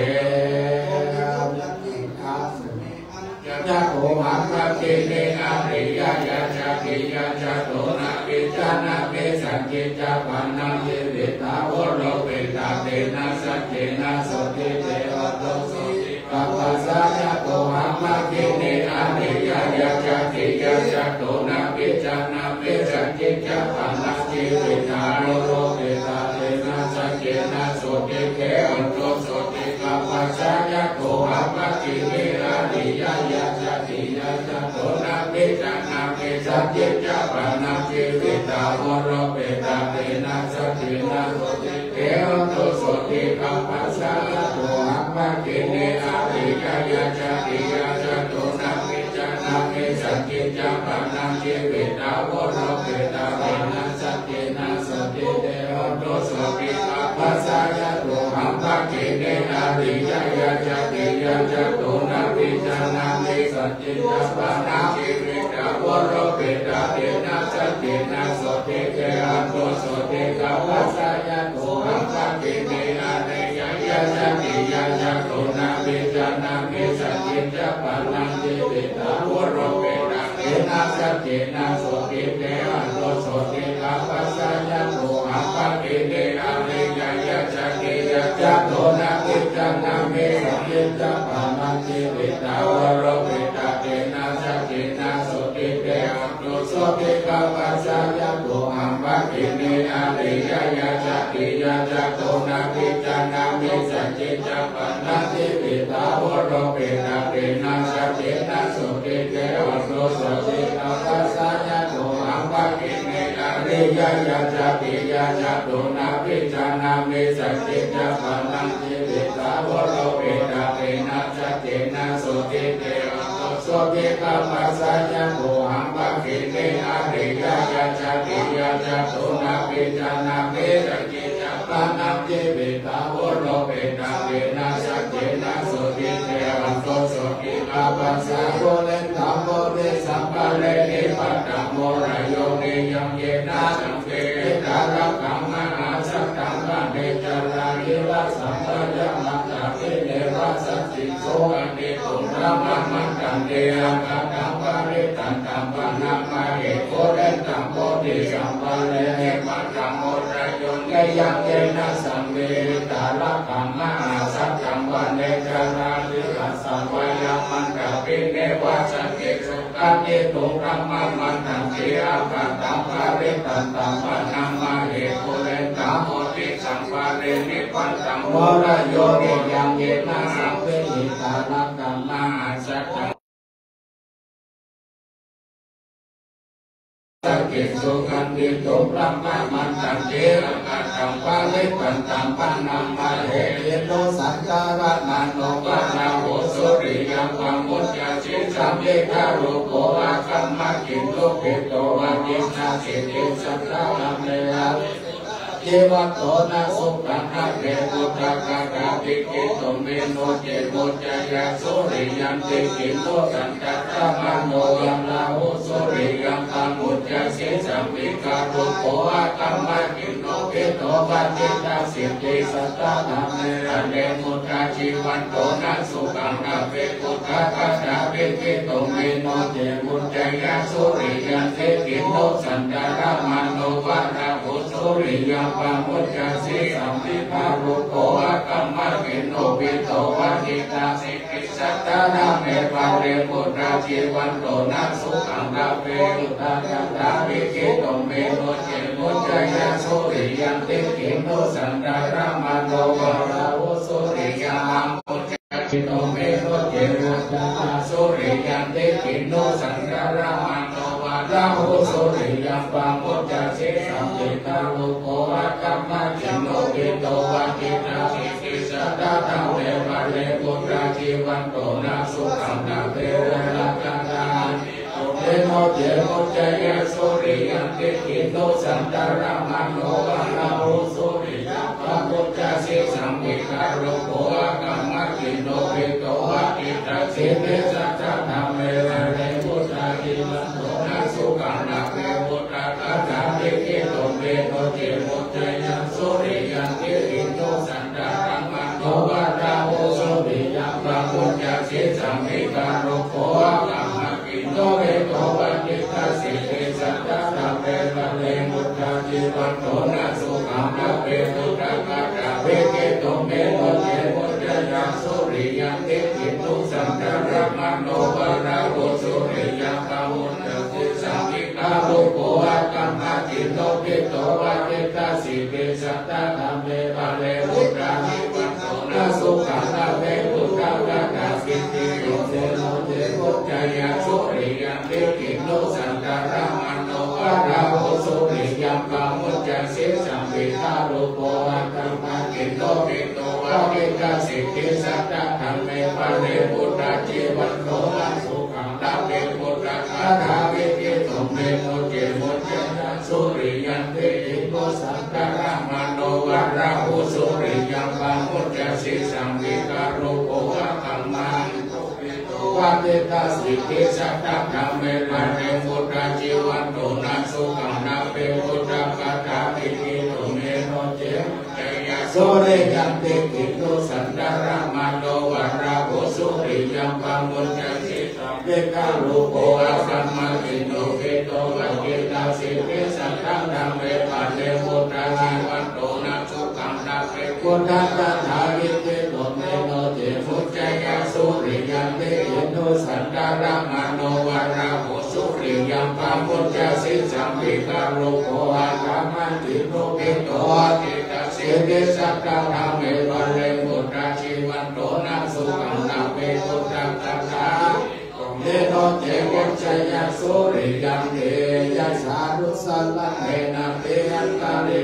Yato haṃ bhagini ariyāya jātiyā jāto nābhijānāmi sañcicca pāṇaṃ jīvitā voropetā tena saccena sotthi te hotu sotthi gabbhassa. Yato haṃ bhagini ariyāya jātiyā jāto nābhijānāmi sañcicca pāṇaṃ jīvitā voropetā tena saccena sotthi te hotu sotthi gabbhassa. Yato haṃ bhagini ariyāya jātiyā jāto nābhijānāmi sañcicca pāṇaṃ jīvitā voropetā tena saccena sotthi te hotu sotthi gabbhassa. Yato haṃ bhagini ariyāya jātiyā jāto nābhijānāmi sañcicca pāṇaṃ jīvitā voropetā tena saccena sotthi te hotu sotthi gabbhassa. Yato haṃ bhagini ariyāya jātiyā jāto nābhijānāmi sañcicca pāṇaṃ jīvitā voropetā tena saccena sotthi te hotu sotthi gabbhassa. Yato haṃ bhagini ariyāya jātiyā jāto nābhijānāmi sañcicca pāṇaṃ jīvitā voropetā tena saccena sotthi te hotu sotthi gabbhassa. Yato haṃ bhagini ariyāya jātiyā jāto nābhijānāmi sañcicca pāṇaṃ jīvitā voropetā tena saccena sotthi te hotu sotthi gabbhassa. Yato haṃ bhagini ariyāya jātiyā jāto nābhijānāmi sañcicca pāṇaṃ jīvitā voropetā tena saccena sotthi te hotu sotthi gabbhassa. Yato haṃ bhagini ariyāya jātiyā jāto nābhijānāmi sañcicca pāṇaṃ jīvitā voropetā tena saccena sotthi te hotu sotthi gabbhassa. Yato haṃ bhagini ariyāya jātiyā jāto nābhijānāmi sañcicca pāṇaṃ jīvitā voropetā tena saccena sotthi te hotu sotthi gabbhassa. Purindam bodhisampade nibbantam mūlayo niyaṃ yena saṅghe vītarāgaṃ mahāsattaṃ vane carāhi vasaṃ vāyamantā bhikkhave santike sukhanti tumhāva mantanti āgatam parittantam bhaṇāma he. Purindam bodhisampade nibbantam mūlayo niyaṃ yena saṅghe vītarāgaṃ mahāsattaṃ vane carāhi vasaṃ vāyamantā bhikkhave santike sukhanti tumhāva mantanti āgatam parittantam bhaṇāma he. Purindam bodhisampade nibbantam mūlayo niyaṃ yena saṅghe vītarāgaṃ mahāsattaṃ santike sukhanti tumhāva mantanti āgatam parittantam bhaṇāma he. Khīṇo sañcaraṇo vāraho sūriyaṃ pamuttassi sambhīkarūpo akamma kinnupito vā kiṇhāsīti satthā dhamme jīvanto na sukhaṃ labhe. Phuṭṭhāgatābhigītho vino ce muccayya sūriyanti kinnū sañcaraṇo vāraho sūriyaṃ pamuttassi sambhīkarūpo akamma kinnupito vā kiṇhāsīti satthā dhamme jīvanto na sukhaṃ labhe. Phuṭṭhāgatābhigītho vino ce muccayya sūriyanti kinnū sañcaraṇo vāraho sūriyaṃ pamuttassi sambhīkarūpo akamma kinnupito vā kiṇhāsīti satthā dhamme pariphuṭṭhā jīvanto na sukhaṃ labhe. Udakaṭābhigītho vino ce muccayya sūriyanti kinnū sañcaraṇo vāraho sūriyaṃ pamuttassi sambhīkarūpo vā kiṇhāsīti satthā dhamme jīvanto na sukhaṃ labhe. Udakaṭābhigītho vino ce muccayya sūriyanti kinnū sañcaraṇo vāraho suriyaṃ pamodati. Saṃvidhārūpo akammaciṇṇo, pīto vā cittasiddhi satthā dhamme pare mutā jīvanto na sukhaṃ labhe verā kadā. Tumhe no ce muñceyya suriyaṃ diṭṭhino santaramāno vā rāhu suriyaṃ pamodati. Saṃvidhārūpo akammaciṇṇo, pīto vā cittasiddhi satthā dhamme pare mutā jīvanto na sukhaṃ labhe verā kadā. Diṭṭhi tumhe no ce muñceyya suriyaṃ diṭṭhino santaramāno vā rāhu suriyaṃ pamodati. Saṃvidhārūpo akammaciṇṇo, pīto vā cittasiddhi satthā dhamme pare mutā jīvanto na sukhaṃ labhe verā kadā. Diṭṭhi tumhe no ce muñceyya suriyaṃ diṭṭhino santaramāno vā rāhu suriyaṃ pamodati. Saṃvidhārūpo akammaciṇṇo, pīto vā cittasiddhi satthā dhamme pare mutā jīvanto na sukhaṃ labhe verā kadā. Diṭṭhi tumhe no ce muñceyya suriyaṃ diṭṭhino santaramāno vā rāhu suriyaṃ pamodati. Saṃvidhārūpo akammaciṇṇo, pīto vā cittasiddhi satthā dhamme pare mutā jīvanto na sukhaṃ labhe verā kadā. Diṭṭhi tumhe no ce muñceyya suriyaṃ diṭṭhino santaramāno vā rāhu suriyaṃ pamodati. Saṃvidhārūpo akammaciṇṇo, pīto vā cittasiddhi satthā dhamme pare mutā jīvanto na sukhaṃ labhe verā kadā. Diṭṭhi tumhe no ce muñceyya suriyaṃ diṭṭhino santaramāno vā rāhu suriyaṃ pamodati. Saṃvidhārūpo akammaciṇṇo, pīto vā cittasiddhi satthā dhamme pare mutā jīvanto na sukhaṃ labhe verā kadā. Diṭṭhi tumhe no ce muñceyya suriyaṃ diṭṭhino santaramāno vā rāhu suriyaṃ pamodati. Saṃvidhārūpo akammaciṇṇo, pīto vā cittasiddhi satthā dhamme pare mutā jīvanto na sukhaṃ labhe verā kadā. Diṭṭhi tumhe no ce muñceyya suriyaṃ tejasā nu sallaṃ. Te nābhyaṅkare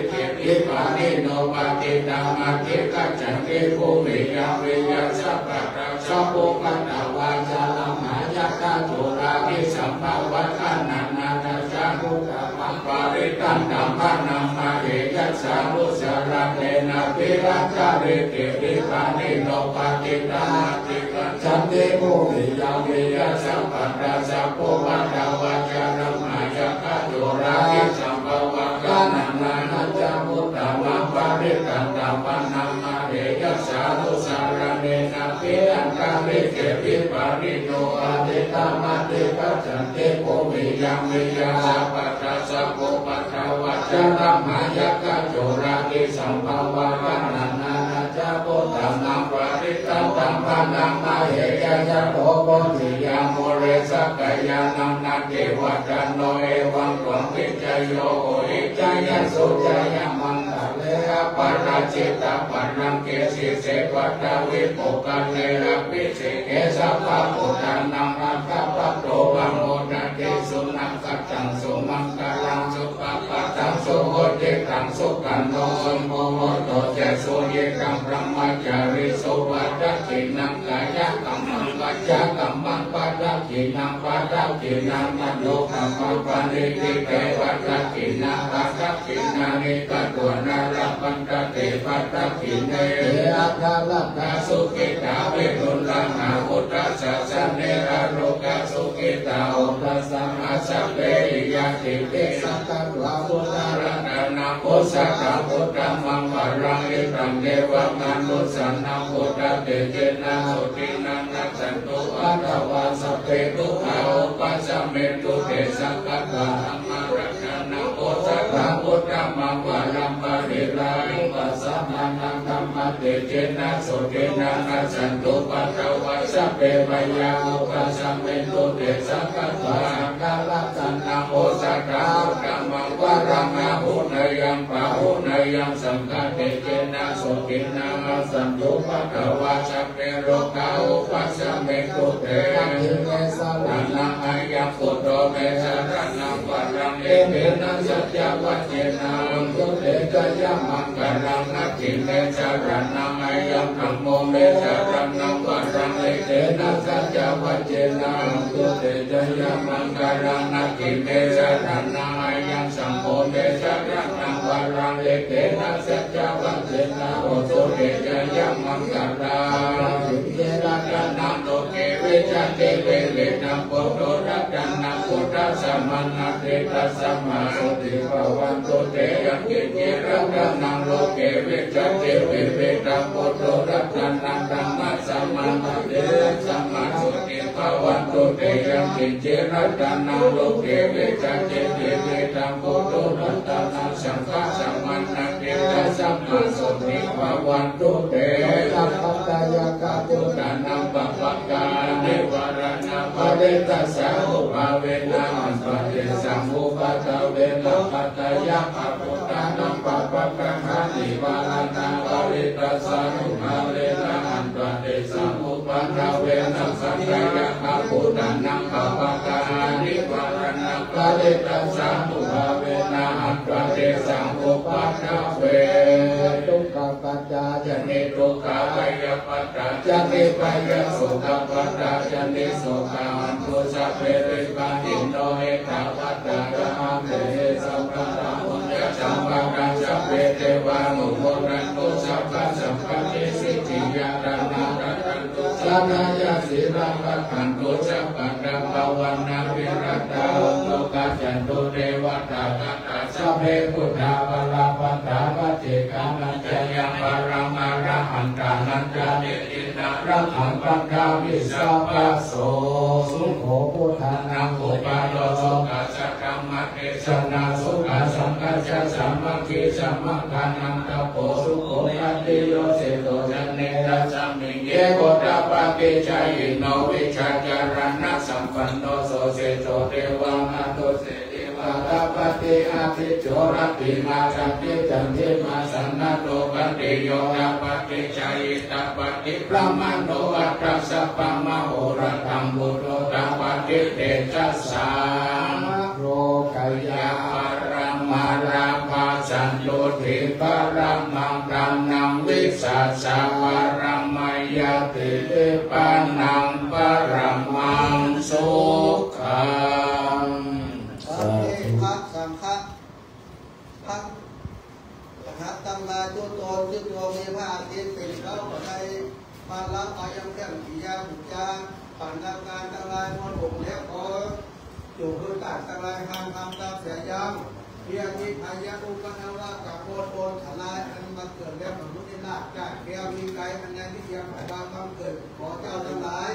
pāṇino patiṭṭhā nābhigacchanti. Bhūmiyaṃ viya sabbattha sabbupaddavā ca, rāmā yakkhā corapi sambhavā, gandhabbā ca nāgā ca uṭṭhāmaṃ parittaṃ taṃ bhaṇāma he. Yassānusaraṃ te nābhigacchantīti, pāṇino patiṭṭhā nābhigacchanti. Bhūmiyaṃ viya sabbattha sabbupaddavā ca, rāmā yakkhā corapi sambhavā, gandhabbā ca nāgā ca uṭṭhāmaṃ parittaṃ taṃ bhaṇāma he. Yassānusaraṃ te nābhigacchantīti, pāṇino patiṭṭhā nābhigacchanti. Bhūmiyaṃ viya sabbattha sabbupaddavā ca, rāmā yakkhā corapi sambhavā, gandhabbā ca nāgā ca uṭṭhāmaṃ parittaṃ taṃ bhaṇāma he. Yathā kho bodhiyā mūle sakyānaṃ nandivaḍḍhano, evaṃ tvaṃ vijayo hohi jayassu jayamaṅgale, aparājitapallaṅke sīse paṭhavipokkhare, abhiseke sabbabuddhānaṃ aggappatto pamodati. Sunakkhattaṃ sumaṅgalaṃ supabhātaṃ suhuṭṭhitaṃ, sukhaṇo sumuhutto ca suyiṭṭhaṃ brahmacārisu. Padakkhiṇaṃ kāyakammaṃ vācākammaṃ padakkhiṇaṃ, padakkhiṇaṃ manokammaṃ paṇidhī te padakkhiṇā. Padakkhiṇāni katvāna labhantatthe padakkhiṇe. Te atthaladdhā sukhitā viruḷhā buddhasāsane, arogā sukhitā hotha saha sabbehi ñātibhi. Sakkatvā buddharatanaṃ osathaṃ uttamaṃ varaṃ, hitaṃ devamanussānaṃ buddhatejena sotthinā, nassantupaddavā sabbe dukkhā vūpasamentu te. Sakkatvā dhammaratanaṃ osathaṃ uttamaṃ varaṃ, pariḷāhūpasamanaṃ dhammatejena sotthinā, nassantupaddavā sabbe bhayā vūpasamentu te. Sakkatvā saṅgharatanaṃ osathaṃ uttamaṃ varaṃ, āhuneyyaṃ pāhuneyyaṃ saṅghatejena sotthinā, nassantupaddavā sabbe rogā vūpasamentu te. Natthi me saraṇaṃ aññaṃ Buddho me saraṇaṃ varaṃ, etena saccavajjena hotu te jayamaṅgalaṃ. Natthi me saraṇaṃ aññaṃ, dhammo me saraṇaṃ varaṃ, etena saccavajjena hotu te jayamaṅgalaṃ. Natthi me saraṇaṃ aññaṃ, saṅgho me saraṇaṃ varaṃ, etena saccavajjena hotu te jayamaṅgalaṃ. Natthi me saraṇaṃ Loke vijjati vividhaṃ puthu ratanaṃ buddhasamaṃ natthi, tasmā sotthī bhavantu te. Yaṅkiñci ratanaṃ loke vijjati vividhaṃ puthu ratanaṃ dhammasamaṃ natthi, tasmā sotthī bhavantu te. Yaṅkiñci ratanaṃ loke vijjati vividhaṃ puthu ratanaṃ saṅghasamaṃ natthi, tasmā sotthī bhavantu te. Pabbāžayakabhūtānaṃ pāpaggahanivāraṇā parittassā nubhāvena hantvā tesaṃ upaddave. Nakkhattayakabhūtānaṃ pāpaggahanivāraṇā parittassānubhāvena hantvā tesaṃ upaddave. Nakkhattayakabhūtānaṃ pāpaggahanivāraṇā parittassānubhāvena hantvā tesaṃ upaddave. Dukkhappattā ca niddukkhā, bhayappattā ca nibbhayā, sokappattā ca nissokā hontu sabbepi pāṇino. Ettāvatā ca amhehi sambhataṃ puññasampadaṃ sabbe devānumodantu sabbasampattisiddhiyā. Dānaṃ dadantu saddhāya, sīlaṃ rakkhantu sabbadā, bhāvanābhiratā hontu, gacchantu devatāgatā. Sabbe buddhā balappattā, paccekānañca yaṃ balaṃ, arahantānañca diṭṭhiñca, rakkhaṃ bandhāmi sabbaso. Sukho buddhānaṃ upādo, sukhā saddhammadesanā, sukhā saṅghassa sāmaggī, samaggānaṃ tapo, sukho khattiyo seṭṭho, janehi tasmiṃ ye gotā paṭicchāyino. Vijjācaraṇasampanno so seṭṭho, devamanusse diva tapati ādicco, rabbhimā candimā candimā sannaddho, khattiyo tapati jhāyī tapati brāhmaṇo, atha sabbamahorattaṃ buddho tapati tejasā. Mārokāya paraṃ mārā, bhassantutthi paramaṃ ghanaṃ, vissāca paramayati nibbānaṃ paramaṃ sukhaṃ. สาธุ พระสังฆะ พระมหาทั้งหลาย ทุกตนทุกดวง มีพระอาทิตย์เป็นเสา ก็ได้มารับเอายังเครื่องกิริยาบูชา ปัณณการทั้งหลาย มนต์บ่มแล้ว ขอจงเพื่อต้านทั้งหลาย ห้ามทำตามเสียยัง มีอาทิตย์พยาอุปนวะกับโกนโอนทลาย อันบังเกิดแล้ว มนุษย์ในลาบจ้าแก้วมีไกล อันใดที่เทียมของความบังเกิด ขอเจ้าทั้งหลาย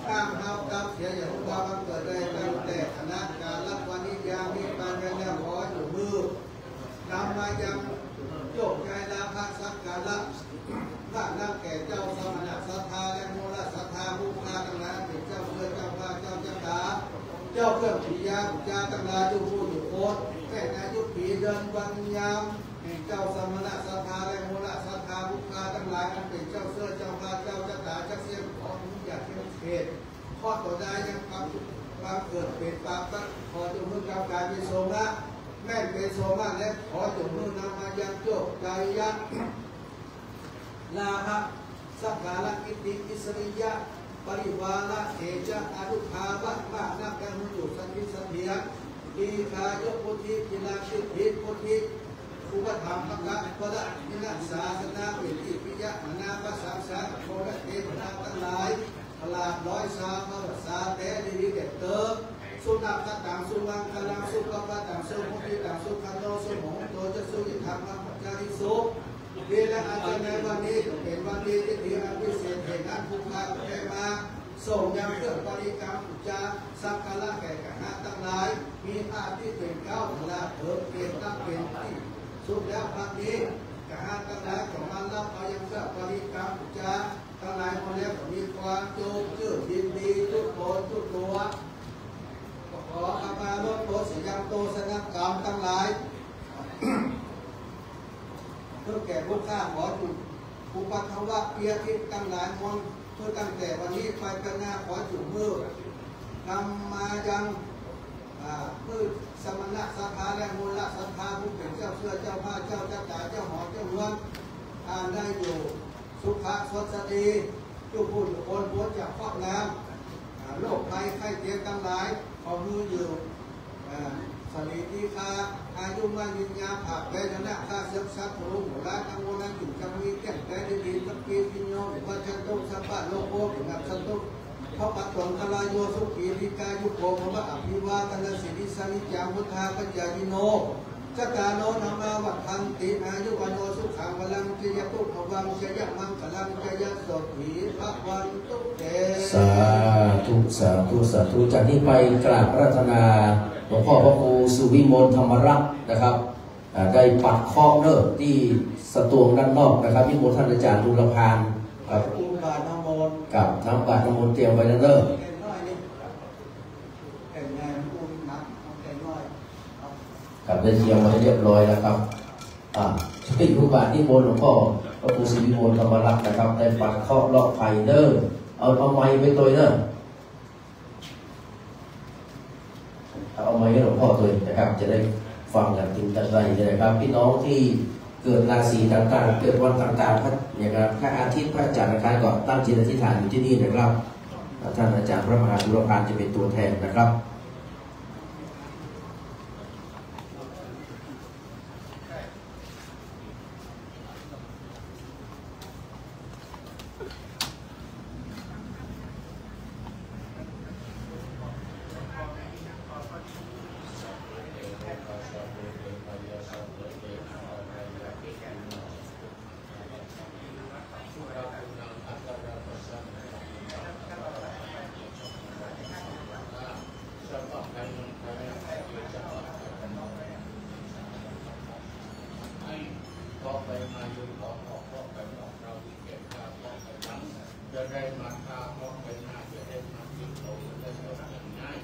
ห้ามเฮาตับเสียอย่ารู้ว่าบังเกิดได้ตั้งแต่คณะการรับวันนี้ยามนี้ไปแล้วขออยู่มือ นำมายังโยกย้ายลาภะสักการะ พระนักแก่เจ้าสมณะศรัทธาและมูลศรัทธาผู้ข้าทั้งหลายเป็นเจ้าเพื่อเจ้าข้าเจ้าชะตา เจ้าเครื่องปิยาอุจจาทั้งหลายทุกผู้อยู่โคตรแม่นอายุปีเดือนวันยาม แห่งเจ้าสมณะศรัทธาและมูลศรัทธาผู้ข้าทั้งหลายอันเป็นเจ้าเสื้อเจ้าข้าเจ้าชะตาจักเสี้ยงขออนุญาตเทียมเขต ข้อต่อได้ยังความความเกิดเป็นปาปะขอจงมือกำกายเป็นโสมะ แม่นเป็นโสมะและขอจงมือนำมายังโยกกายะ ลาภะ สักการะ กิตติ อิสริยะ ปริวาระ เตจะ อานุภาพะ มานะ กังหุจุ สถิตเสถียร ดีคายุ พุทธิ พิลา สิทธิ พุทธิ อุปถัมภะ พระ วินะ ศาสนา ปิติ ปิยะ มนา ประสังสรรค์ โคระเทวดาทั้งหลาย พลาดร้อยสาพระสาแต่ดีเด็ดเติบ สุนัขตัง สุมังคลัง สุขะตัง สุมุติตัง สุขันโน สุโหงโตจะสุยิทัง มังคจาริสุ ดีและอาจารย์ในวันนี้เป็นวันดีที่ถืออันพิเศษแห่งนั้นผู้ข้าได้มาส่งยังเครื่องบริกรรมอุจจาสักการะแก่กหะทั้งหลาย มีอาทิเป็นเกล้าพลาเถิดเป็นนักเป็นที่สุดแล้วพักนี้กหะทั้งหลายขอมารับเอายังเครื่องบริกรรมอุจจาทั้งหลายหมดแล้วก็มีความโจมชื่นยินดีทุกตนทุกตัว ขอขมาลดโทษสยังโตสนกรรมทั้งหลาย เพื่อแก่พวกข้าขอจุอุปัทวะเปียทิพย์ทั้งหลายมวลเพื่อตั้งแต่วันนี้ไปข้างหน้าขอจุมือ นำมายัง อ่า เมื่อสมณะศรัทธาและมูลศรัทธา ผู้เป็นเจ้าเสื้อ เจ้าผ้า เจ้าจักรา เจ้าหอ เจ้าเฮือน อ่า ได้อยู่ สุขะสวัสดี ทุกผู้ทุกคนพ้นจากเคราะห์น้ำ อ่า โรคภัยไข้เจ็บทั้งหลาย ขอให้อยู่ อ่า สรีดีคา อายุมั่นยืนยาว ผากแดงชนะข้าศึกศัตรู หมู่ร้ายทั้งมวล นั้นอยู่จักมีแก่นแท้ ได้ดีสักปี พิญโย วิวัชชันตุ สัพพะโรโค วินัสสันตุ พระปัตตงคลายโย สุขี ดีกายุโก ภวะ อภิวาทนสีลิสานิจัง วุฒาปจายิโน จัตตาโร ธรรมา วัฒนติ อายุ วโน สุขัง พลัง จยะตุ ภวัง จยะมังคลัง จยะโสถี ภวันตุ เต สาธุ สาธุ สาธุ จากนี้ไปกราบอาราธนาหลวงพ่อพระครูสุวิมลธรรมรักษ์นะครับ อ่า ได้ปัดเคราะห์เนอะ ที่สตวงด้านนอกนะครับ นิมนต์ท่านอาจารย์บุรพานครับ อุบาทน้ำมนต์ กับน้ำบาตรน้ำมนต์เตรียมไว้แล้วเนอะ แกงน้อยนี่ แกงใหญ่มันอุ่นนะ เอาแกงน้อย ครับ ได้เตรียมไว้เรียบร้อยแล้วครับ อ่า ช่วยอุบาทนิมนต์หลวงพ่อพระครูสุวิมลธรรมรักษ์นะครับ ได้ปัดเคราะห์เลาะภัยเนอะ เอา เอาไมค์ไปตัวเนอะ เอาไมค์ให้หลวงพ่อตัวเองนะครับ จะได้ฟังกันถึงด้านในนะครับ พี่น้องที่เกิดราศีต่างๆ เกิดวันต่างๆ พระ อย่างนั้น พระอาทิตย์ พระจันทร์ อังคาร ก็ตั้งจิตอธิษฐานอยู่ที่นี่นะครับ ท่านอาจารย์พระมหาสุรพานจะเป็นตัวแทนนะครับ จะได้มาทาของไปหน้า จะได้มาติดตัว จะได้ยกอย่างง่าย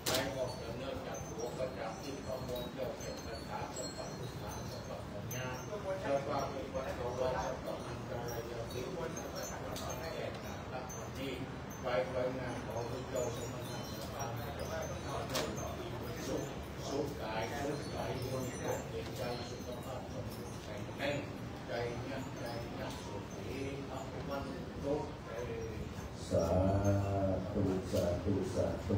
ไหลออกจากเนื้อจากตัว ก็จากที่ประมวลเจ้าแก่นคาถาสัพพะพุทธา สัพพะปัญญา สัพพะอุปัสสวะ สัพพะมังคลายาภิ สัพพะสังฆะแก่นนาควันนี้ ไปไว้หน้าขอพระเจ้าสมณะสัพพะ สุข สุขกาย สุขใจ คนเกิดเป็นใจ สุขภาพสมบูรณ์แข็งแรง ใจเย็น ใจเย็น สุขี ภะวันตุ เต สาธุ สาธุ สาธุ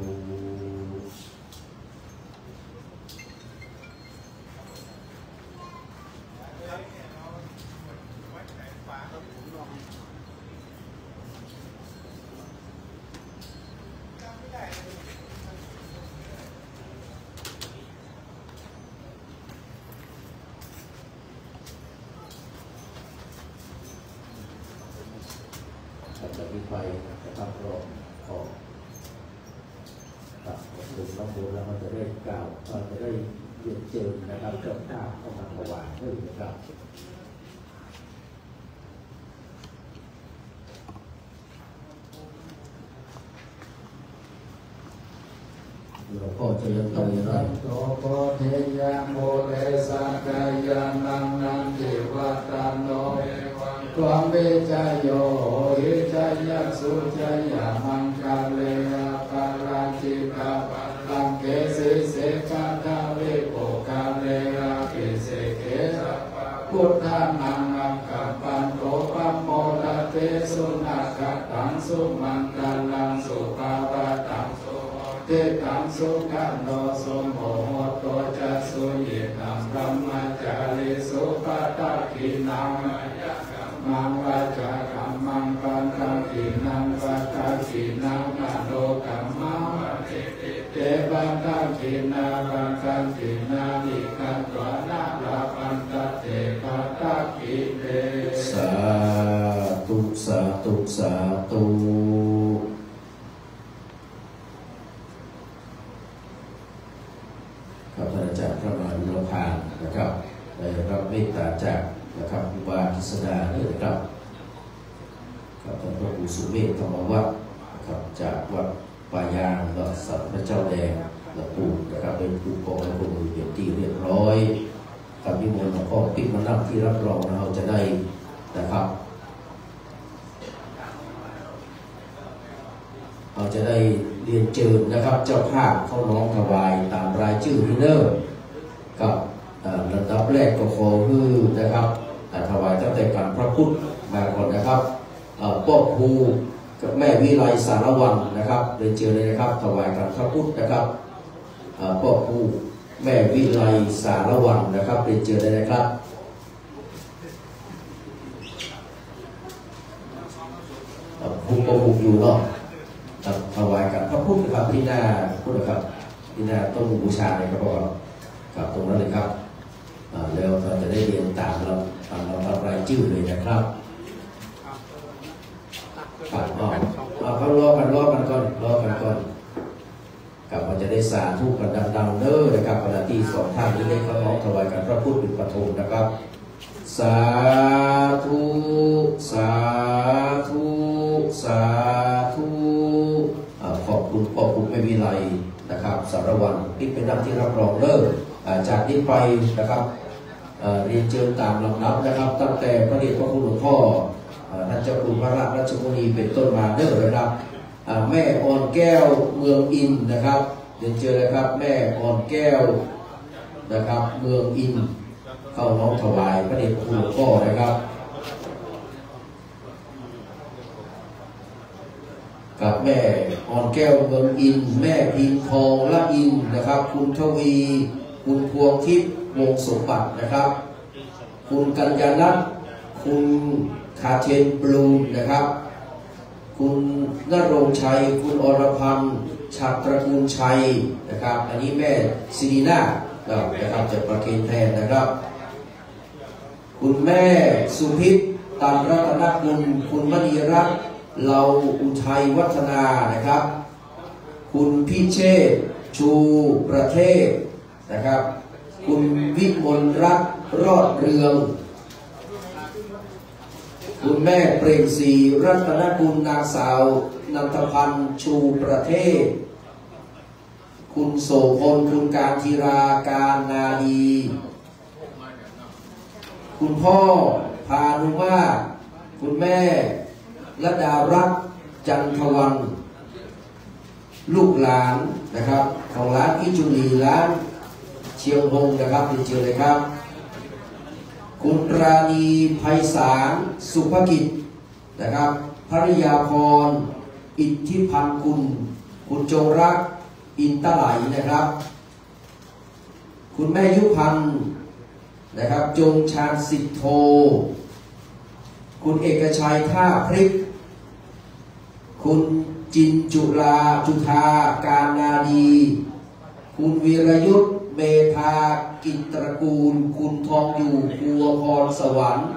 ครับ จากนี้ไปนะครับ ก็ขอ ครับ ขอเชิญน้องโบแล้ว เราจะได้กล่าว เราจะได้เรียนเชิญนะครับ เจ้าภาพเข้ามาถวายด้วยนะครับ หลวงพ่อเจริญพร Jayanto bodhiyā mūle sakyānaṃ nandivaḍḍhano, evaṃ tvaṃ vijayo hohi jayassu jayamaṅgale, aparājitapallaṅke sīse paṭhavipokkhare, abhiseke sabbabuddhānaṃ aggappatto pamodati. Sunakkhattaṃ sumaṅgalaṃ supabhātaṃ suhuṭṭhitaṃ, sukhaṇo sumuhutto ca suyiṭṭhaṃ brahmacārisu, padakkhiṇaṃ kāyakammaṃ vācākammaṃ padakkhiṇaṃ, padakkhiṇaṃ manokammaṃ paṇidhī te padakkhiṇā, padakkhiṇāni katvāna labhantatthe padakkhiṇe. Sādhu, sādhu, sādhu. ครับ ท่านอาจารย์พระมหาบุรพานะครับ ได้รับเมตตาจากนะครับ ครูบากิษดาด้วยนะครับ ครับ ท่านพระครูสุเมธธรรมวัฒน์นะครับ จากวัดป่ายาง และสัตว์พระเจ้าแดง และปู่นะครับ เป็นผู้กองและผู้มือเป็นที่เรียบร้อย ครับ นิมนต์หลวงพ่อปิ๊กมานั่งที่รับรอง เราจะได้นะครับ เราจะได้ เรียนเชิญนะครับ เจ้าภาพเข้าน้อมถวายตามรายชื่อที่เนิ่นครับ เอ่อ ลำดับแรกก็ขอหื้อนะครับ อ่า ถวายตั้งแต่ขันพระพุทธมาก่อนนะครับ เอ่อ ป้อภูกับแม่วิไลสารวันนะครับ เรียนเชิญเลยนะครับ ถวายขันพระพุทธนะครับ เอ่อ ป้อภูแม่วิไลสารวันนะครับ เรียนเชิญเลยนะครับ ครับ ผู้ควบคุมอยู่เนาะครับ ถวายกับพระพุทธครับ ที่หน้าพุทธครับ ที่หน้าโต๊ะบูชาเลยครับพ่อครับ ครับ ตรงนั้นเลยครับ อ่า แล้วเราจะได้เรียนตามเรา ตามเราตามรายชื่อเลยนะครับ ครับ อ๋อ เอา เขารอกัน รอกันก่อน รอกันก่อน ครับ เราจะได้สาธุกันดังๆเด้อนะครับ ขณะที่สองท่านนี้ได้เข้าน้อมถวายขันพระพุทธเป็นปฐมนะครับ สาธุ สาธุ สาธุ อ่า ขอบคุณ ขอบคุณแม่วิไลนะครับ สารวัน นี่เป็นหน้าที่รับรองเด้อ อ่า จากนี้ไปนะครับ เอ่อ เรียนเชิญตามลำดับนะครับ ตั้งแต่พระเดชพระคุณหลวงพ่อ เอ่อ ท่านเจ้าคุณพระราชรัชมุนีเป็นต้นมาเด้อนะครับ อ่า แม่อ่อนแก้วเมืองอินนะครับ เรียนเชิญเลยครับ แม่อ่อนแก้วนะครับ เมืองอิน เข้าน้อมถวายพระเดชพระคุณหลวงพ่อนะครับ กับแม่อ่อนแก้วเมืองอิน แม่พินทองละอินนะครับ คุณทวี คุณพวงทิพย์ วงศ์สมบัตินะครับ คุณกัญญาณัฐ คุณคาเทนบลูมนะครับ คุณณรงค์ชัย คุณอรพันธ์ ฉัตรตระกูลชัยนะครับ อันนี้แม่ศิรินาถนะครับ จะประเคนแทนนะครับ คุณแม่สุพิษ ตันรัตนกุล คุณมณีรัตน์ เลาอุทัยวัฒนานะครับ คุณพิเชษ ชูประเทศนะครับ คุณวิมลรัตน์ รอดเรือง คุณแม่เปล่งศรี รัตนกุล นางสาวนันทพันธ์ ชูประเทศ คุณโสพล คุณการทีรา การนาดี คุณพ่อพานุมาตร คุณแม่ระดารัตน์ จันทวัน ลูกหลานนะครับ ของร้านอิจุลี ร้านเชียงฮงนะครับ เรียนเชิญเลยครับ คุณปราณี ไพศาล สุภกิจนะครับ ภริยาพร อิทธิพันธ์กุล คุณจงรัก อินตะไหลนะครับ คุณแม่ยุพันธ์นะครับ จงชาญสิทโท คุณเอกชัย ท่าพริก คุณจินจุลา จุธา การนาดี คุณวีรยุทธ เมธา กิจตระกูล คุณทองอยู่ บัวพรสวรรค์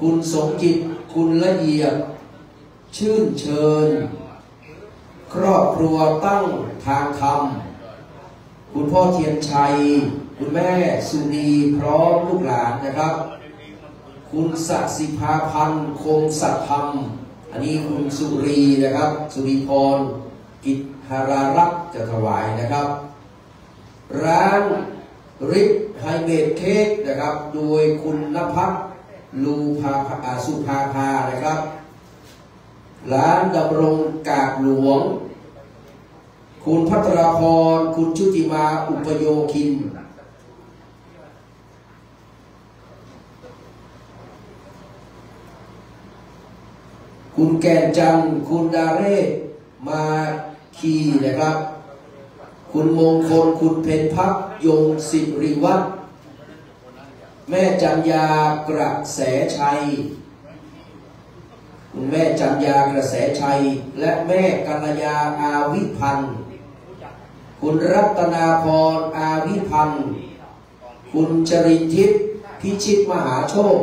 คุณสมจิต คุณละเอียด ชื่นเชิญ ครอบครัวตั้งทางธรรม คุณพ่อเทียนชัย คุณแม่สุนี พร้อมลูกหลานนะครับ คุณสสิภาพันธ์ คงสัตย์ธรรม อันนี้คุณสุรีนะครับ สุรีพร กิจหารารักษ์จะถวายนะครับ ร้านริทไฮเมดเค้กนะครับ โดยคุณนภัส ลูภาภา อ่า สุภาภานะครับ ร้านดำรงกาดหลวง คุณภัทราพร คุณชุติมา อุปโยคิน คุณแก่นจันทร์ คุณดาเรศ มาคีนะครับ คุณมงคล คุณเพ็ญพัก ยงศิริวัฒน์ แม่จันยากระแสชัย คุณแม่จันยากระแสชัย และแม่กัลยา อาวิพันธ์ คุณรัตนาพร อาวิพันธ์ คุณจรินทิพย์ พิชิตมหาโชค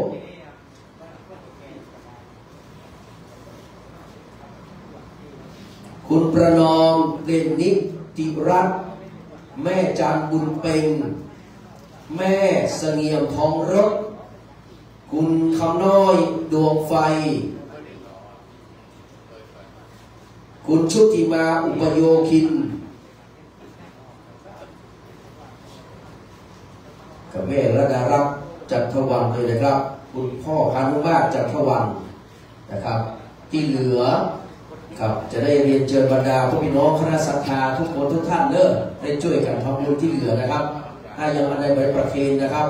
คุณประนอม เด่นนิติรัตน์ แม่จันบุญเพ็ง แม่เสงี่ยมทองรถ คุณคำน้อย ดวงไฟ คุณชุติมา อุปโยคิน กับแม่ระดารัตน์ จันทวันเลยนะครับ คุณพ่อพานุมาตร จันทวันนะครับ ที่เหลือ ครับ จะได้เรียนเชิญบรรดาพ่อพี่น้องคณะศรัทธาทุกคนทุกท่านเด้อ ได้ช่วยกันทำบุญที่เหลือนะครับ ถ้ายังไม่ได้ประเคนนะครับ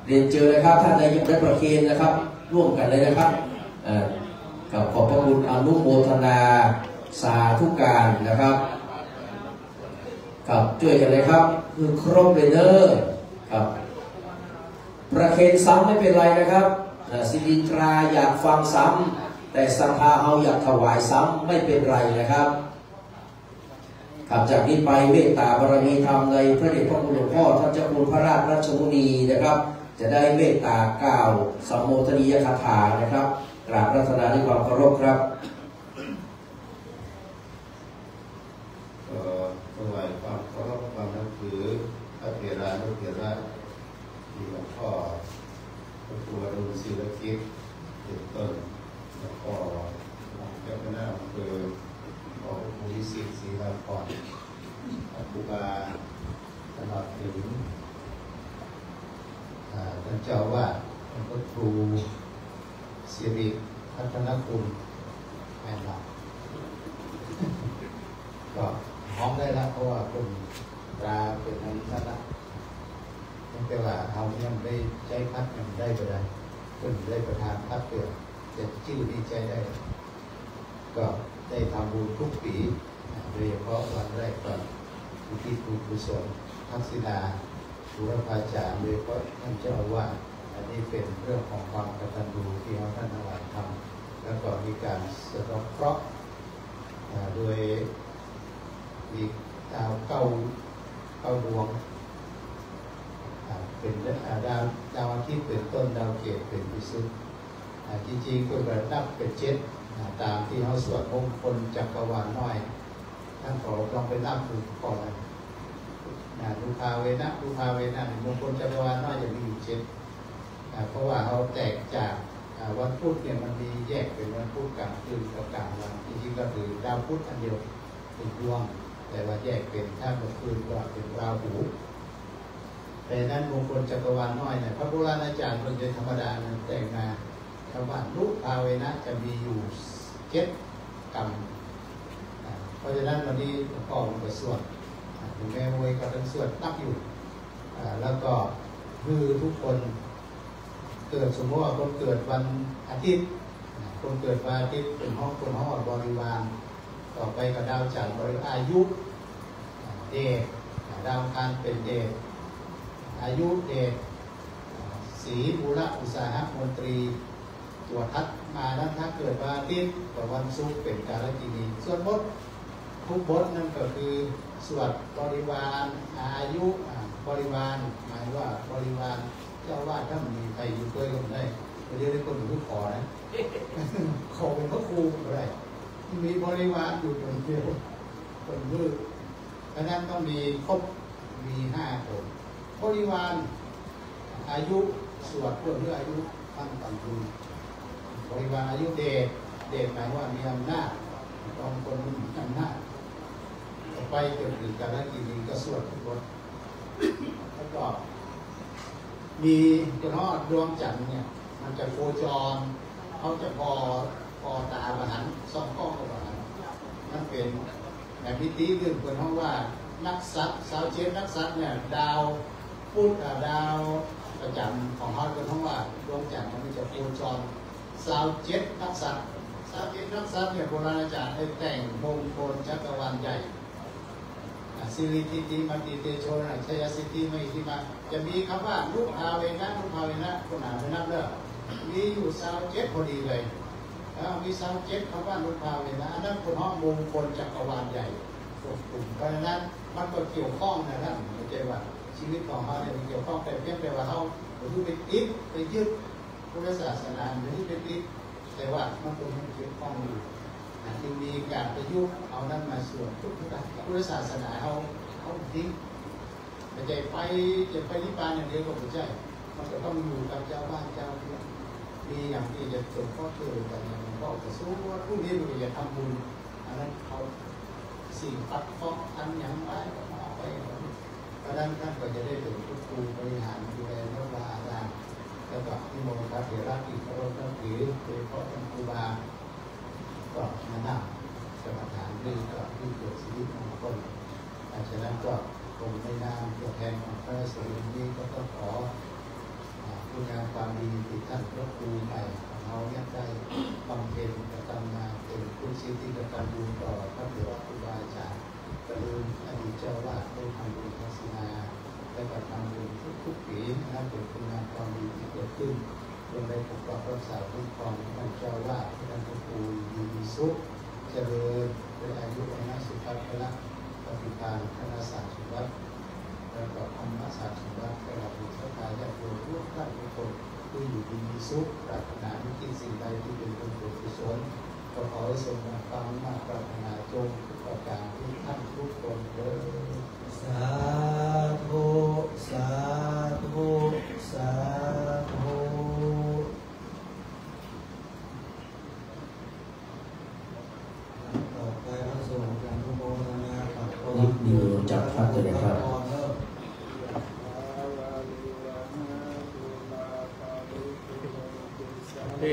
เรียนเชิญนะครับ ท่านใดยังไม่ได้ประเคนนะครับ ร่วมกันเลยนะครับ เอ่อ ครับ ขอบพระคุณ อนุโมทนาสาธุการนะครับ ครับ ช่วยกันเลยครับ คือครบเลยเด้อ ครับ ประเคนซ้ำไม่เป็นไรนะครับ อ่า สิรินทราอยากฟังซ้ำ แต่ศรัทธาเฮาอยากถวายซ้ำไม่เป็นไรนะครับ ครับ จากนี้ไปเมตตาบารมีธรรมในพระเดชพระคุณหลวงพ่อท่านเจ้าคุณพระราชรัชมุนีนะครับ จะได้เมตตากล่าวสัมโมทนียคาถานะครับ กราบอาราธนาด้วยความเคารพครับ ขอถวายความเคารพความนับถือพระเถรานุเถระ ที่หลวงพ่อพระครูอดุลศิลกิจเป็นต้น แล้วก็เจ้าคณะอำเภอ ขอพระครูวิสิทธิ์ศรีลาภรณ์ พระครูบา ตลอดถึง อ่า ท่านเจ้าอาวาส ท่านพระครูสิริพัฒนคุณ แม่นบ่ ก็ฮ้องได้ละ เพราะว่าเพิ่นตราเป็นอันนั้นละ แต่ว่าเฮายังได้ใจ๊พัดยังได้บ่ได้ เพิ่นได้ประทานพัดเดียว แต่จื้อนี่ใจ๊ได้ ก็ได้ทำบุญทุกปี โดยเฉพาะวันแรกก็อุทิศบุญกุศลทักษิณาบูรพาจารย์ โดยเฉพาะท่านเจ้าอาวาส อันนี้เป็นเรื่องของความกตัญญูที่เราท่านทั้งหลายทำ แล้วก็มีการสะเดาะเคราะห์ อ่า โดยมีดาวเก้า เก้าดวง อ่า เป็น อ่า ดาว ดาวอาทิตย์เป็นต้น ดาวเกตุเป็นที่สุด อ่า จริงๆ เพิ่นก็นับเป็นเจ็ด อ่า ตามที่เฮาสวดมงคลจักรวาลน้อย ท่านขอลองไปนับดูก่อนนะ นะ ดูภาเวนะ ดูภาเวนะ นี่มงคลจักรวาลน้อยจะมีอยู่เจ็ด อ่า เพราะว่าเฮาแตกจาก อ่า วันพุธเนี่ยมันมีแยกเป็นวันพุธกลางคืนกับกลางวัน จริงๆ ก็คือดาวพุธอันเดียวเป็นดวง แต่ว่าแยกเป็น ถ้ากลางคืนก็เป็นราหู เพราะฉะนั้นมงคลจักรวาลน้อยเนี่ย พระโบราณอาจารย์เพิ่นจะธรรมดานั้นแต่งมา คำว่านุภาเวนะจะมีอยู่เจ็ดกรรม อ่า เพราะฉะนั้นวันนี้หลวงพ่อผมก็สวด อ่า ถึงแม้ว่าก็ต้องสวดนับอยู่ อ่า แล้วก็คือทุกคนเกิด สมมติว่าคนเกิดวันอาทิตย์ อ่า คนเกิดวันอาทิตย์เป็นฮ้อง คนฮ้องว่าบริวาร ต่อไปก็ดาวจันทร์บริวาร อายุ อ่า เดช อ่า ดาวอังคารเป็นเดช อายุเดช อ่า สี มูล อุตสาหะ มนตรี ตรวจทัดมานั้น ถ้าเกิดวันอาทิตย์กับวันศุกร์เป็นกาลกินี สวดมนต์ทุกบทนั่นก็คือสวดบริวาร อายุ อ่า บริวาร หมายว่าบริวาร เจ้าอาวาสถ้ามันมีใครอยู่ด้วยก็ได้ เดี๋ยวนี้คนหนึ่งขอนะ ขอเป็นพระครูก็ได้ มีบริวารอยู่คนเดียว คนมืด เพราะฉะนั้นต้องมีครบ มีห้าคน บริวาร อายุ สวดเพื่อเพื่ออายุมั่นขวัญยืน บริวารอายุเดช เดชหมายว่ามีอำนาจ ต้องคนมีอำนาจ ต่อไปจนถึงกาลกินีก็สวดทุกบท แล้วก็มีเจ้าพ่อดวงจันทร์เนี่ย มันจะโคจร เขาจะพอ พอตาบ่หัน ส่องกล้องก็บ่หัน มันเป็นแบบมิติเรื่องเพิ่นฮ้องว่านักษัตริย์ ซาวเจ็ดนักษัตริย์เนี่ย ดาวพุธ อ่า ดาวประจำของเขาเพิ่นฮ้องว่าดวงจันทร์มันจะโคจร ซาวเจ็ดนักษัตริย์ ซาวเจ็ดนักษัตริย์เนี่ย โบราณอาจารย์ได้แต่งมงคลจักรวาลใหญ่ อ่า สิริ ทิติ มติ เตโช นะ ชัย สิทธิ มหิทธิ มา จะมีคำว่า นุภาเวนะ นุภาเวนะ คนหาไปนับเด้อ มีอยู่ซาวเจ็ดพอดีเลย อ่า มีซาวเจ็ดคำว่า นุภาเวนะ อันนั้นเพิ่นฮ้องมงคลจักรวาลใหญ่ ควบคุม เพราะฉะนั้นมันก็เกี่ยวข้องนะท่าน ไม่ใช่ว่าชีวิตของเราเนี่ยมันเกี่ยวข้อง แต่เพียงแต่ว่าเราบ่ไปติด ไปยึดพุทธศาสนา บ่ไปติด แต่ว่ามันก็ยังเกี่ยวข้องอยู่ อ่ะ จึงมีการประยุกต์เอานั้นมาสวดพุทธ พุทธศาสนาเฮา เฮาทิ้ง บ่ใช่ไป จะไปนิพพานอย่างเดียวก็บ่ใช่ มันก็ต้องอยู่กับเจ้าบ้านเจ้าเมือง มีอย่างที่จะสงเคราะห์ช่วยเหลือกัน อย่างหลวงพ่อก็สวด พรุ่งนี้มันก็จะทำบุญ อันนั้นเขาสิ่งปัดเป่าอันหยังไว้ก็เอาไป เพราะฉะนั้นท่านก็จะได้เป็นผู้บริหารดูแลวัดวาอาราม แล้วก็นิมนต์พระเถระที่เคารพนับถือ โดยเฉพาะท่านครูบา ก็มานั่ง ฉะนั้นก็คงในนามตัวแทนของพระสงฆ์นี้ก็ต้องขอ อ่า คุณงามความดีที่ท่านพระครูใหม่ของเราเนี่ยได้บำเพ็ญกระทำมา เป็นคุณสิทธิกตัญญูต่อพระเถระครูบาอาจารย์ ก็คืออดีตเจ้าวาดได้ทำบุญทักษิณา และก็ทำบุญทุกๆปีนะครับ เป็นคุณงามความดีที่เกิดขึ้น จงได้ปกปักรักษาคุ้มครองท่านเจ้าวาด ท่านพระครูอยู่ดีมีสุข เจริญด้วยอายุ วรรณะ สุขะ พละ ปฏิภาณ ธนสารสมบัติ และก็ธรรมสารสมบัติ ตลอดถึงศรัทธาญาติโยมทุกท่านทุกคน ที่อยู่ดีมีสุข ปรารถนานึกคิดสิ่งใดที่เป็นบุญเป็นกุศล ก็ขอให้สมดังความมุ่งมาดปรารถนาจงทุกประการที่ท่านทุกคนเทอญ สาธุ สาธุ สาธุ ต่อไปพระสงฆ์จะอนุโมทนากับ นิมนต์จากพระเถระครับ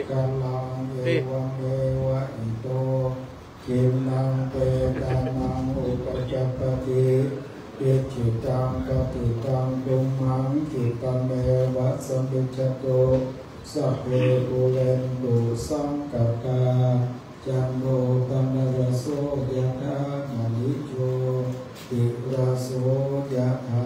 Kalaṃ evameva ito dinnaṃ petānaṃ upakappati. Icchitaṃ patthitaṃ tumhaṃ khippameva samijjhatu. Sabbe pūrentu saṅkappā, cando paṇṇaraso yathā, maṇi jotiraso yathā.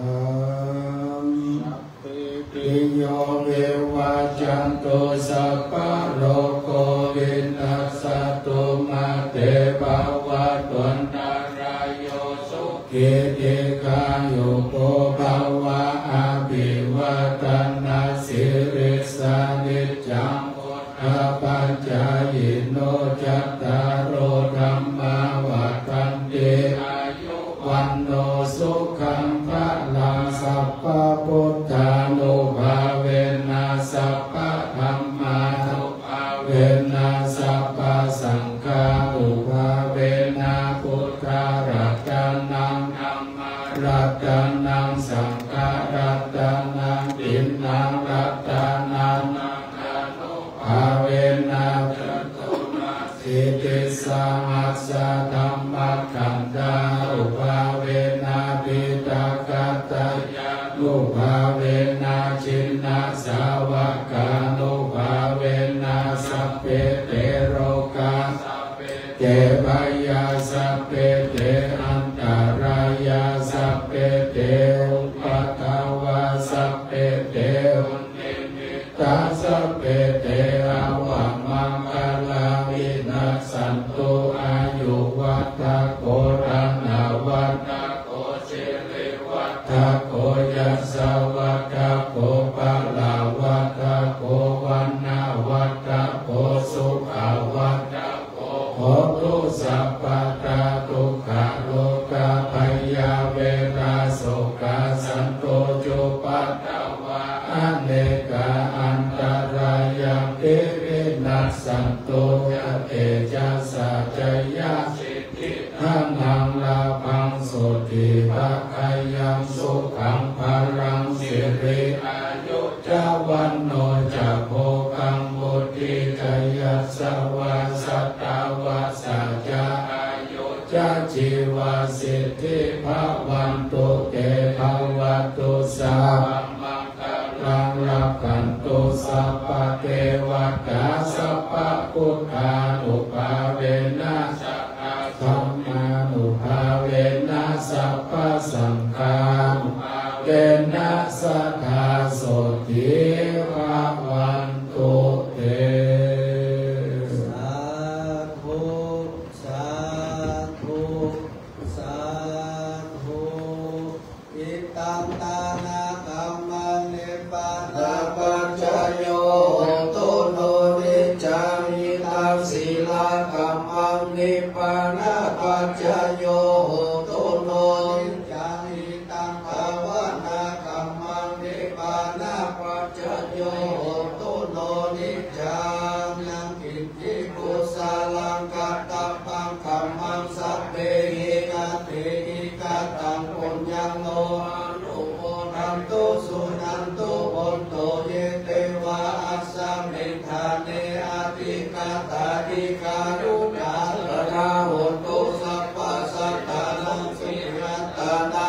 Sabbītiyo vivajjantu, sabbarogo vinassatu, mā te bhavatvantarāyo, sukhī dīghāyuko bhava. Abhivādanasīlissa niccaṃ vuḍḍhāpacāyino, cattāro dhammā vaḍḍhanti, āyu vaṇṇo sukhaṃ balaṃ. Sabbabuddhānubhāvena, sabbadhammānubhāvena, sabbasaṅghānubhāvena, buddharatanaṃ, dhammaratanaṃ, saṅgharatanaṃ, tiṇṇaṃ ratanānaṃ, bhāvena, caturāsītisahassadhammakkhandhānubhāvena, piṭakattayānubhāvena, jinasāvakānubhāvena, sabbe te rogā, sabbe te bhayā, sabbe te antarāyā, sabbe te upaddavā, sabbe te tā sabbe te avamaṅgalā vinassantu. Āyuvaḍḍhako dhanavaḍḍhako sirivaḍḍhako yasavaḍḍhako balavaḍḍhako vaṇṇavaḍḍhako sukhavaḍḍhako hotu sabbadā. Dukkharogabhayā verā sokā sattu cupaddavā anekā antarāyāpi vinassantu ca tejasā. Jayasiddhi dhanaṃ lābhaṃ sotthi bhāgyaṃ sukhaṃ balaṃ siri āyu ca vaṇṇo ca bhogaṃ vuḍḍhī ca yasavā satavassā ca āyū ca jīvasiddhī bhavantu te. Bhavatu sabbamaṅgalaṃ rakkhantu sabbadevatā sabbabuddhānubhāvena sabbadhammānubhāvena sabbasaṅghānubhāvena sadā sotthī bhavantu te. Sādhu, sādhu, sādhu. Idaṃ dānakammaṃ nibbānapaccayo hotu no niccaṃ. Idaṃ sīlakammaṃ nibbānapaccayo hotu no niccaṃ. Idaṃ bhāvanākammaṃ nibbānapaccayo hotu no niccaṃ. Yaṃ kiñci kusalaṃ kattabbaṃ kammaṃ sabbehi katehi kataṃ puññaṃ no anumodantu suṇantu bhonto ye devā asmiṃ ṭhāne adhigatā dīghāyukā sadā hontu sabbasattānaṃ. Sirīmatānaṃ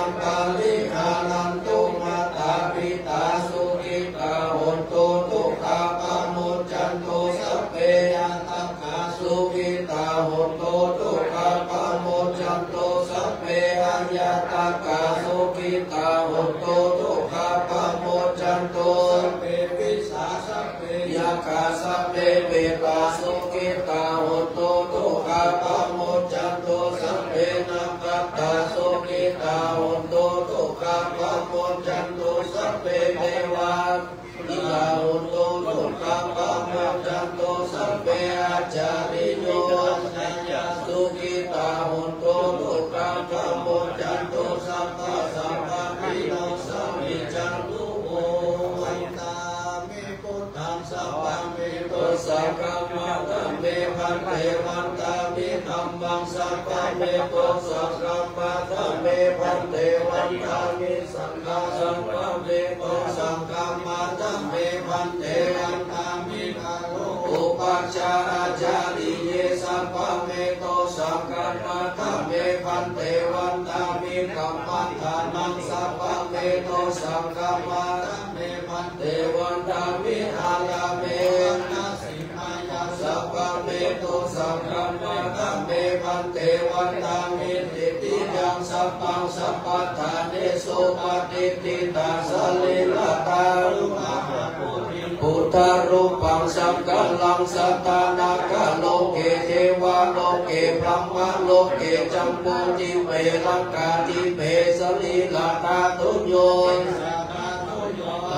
Sabbe pisācā sabbe yakkhā sabbe petā sukhitā hontu dukkhā pamuccantu. Sabbe nakkhattā sukhitā hontu dukkhā pamuccantu. Sabbe devā sukhitā hontu dukkhā pamuccantu. Sabbe ācariyūpanissaye sukhitā hontu dukkhā pamuccantu. Sabbasampattīnaṃ samijjhantu vo. Vandāmi buddhaṃ sabbaṃ vitusaṅgama dhamme bhante. Vandāmi dhammaṃ sabbaṃ vitusaṅgama dhamme bhante. Vandāmi saṅghaṃ sabbaṃ vitusaṅgama dhamme bhante. Vandāmi guru upajjhāyācariye sabbaṃ vitusaṅgama dhamme bhante. Vandāmi kammaṭṭhānaṃ sabbaṃ vitusaṅgama dhamme bhante. Vandāmi ārāme sabbaṃ vitusaṅgama dhamme bhante. Vandāmi titiyaṃ sabbaṃ sabbaṭṭhānesu patiṭṭhitā sarīrattā buddharūpaṃ saṅkhāraṃ sadā nāgaloke devaloke brahmaloke jambudīpe laṅkādīpe sarīrattā tuñño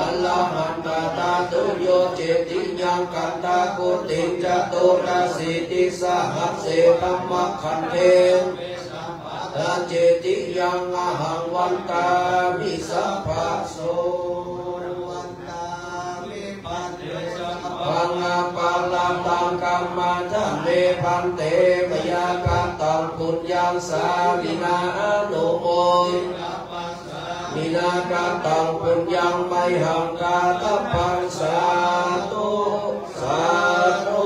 arahantattā tuñño cetiyaṃ gandhakuṭiṃ caturāsītisahasse dhammakkhandhe cetiyaṃ ahaṃ vandāmi sabbaso. Vandāmi bhante sabbaṃ aparādhaṃ khamatha me bhante, mayā kataṃ puññaṃ sāminā anumoditā sāminā kataṃ puññaṃ mayhaṃ dātabbaṃ sādhu sādhu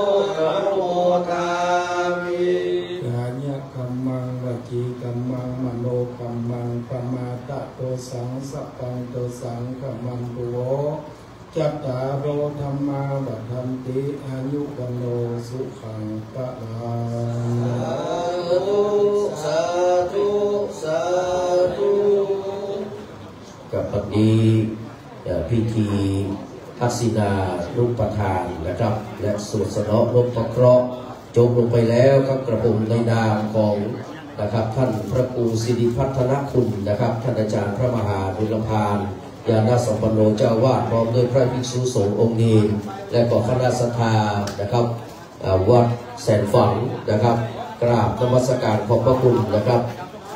anumodāmi. Kāyakammaṃ vacīkammaṃ manokammaṃ pamādadosaṃ sabbaṃ dosaṃ khamattu vo. Cattāro dhammā vaḍḍhanti āyu vaṇṇo sukhaṃ balaṃ. Sādhu sādhu sādhu. ครับ บัดนี้ เอ่อ พิธีทักษิณานุปทานนะครับ และสวดสะเดาะนพเคราะห์จบลงไปแล้วครับ กระผมในนามของนะครับ ท่านพระครูสิริพัฒนคุณนะครับ ท่านอาจารย์พระมหาบุรพาน ญาณสัมปันโนเจ้าวาด พร้อมด้วยพระภิกษุสงฆ์องค์เณร และก็คณะศรัทธานะครับ อ่า วัดแสนฝังนะครับ กราบนมัสการขอบพระคุณนะครับ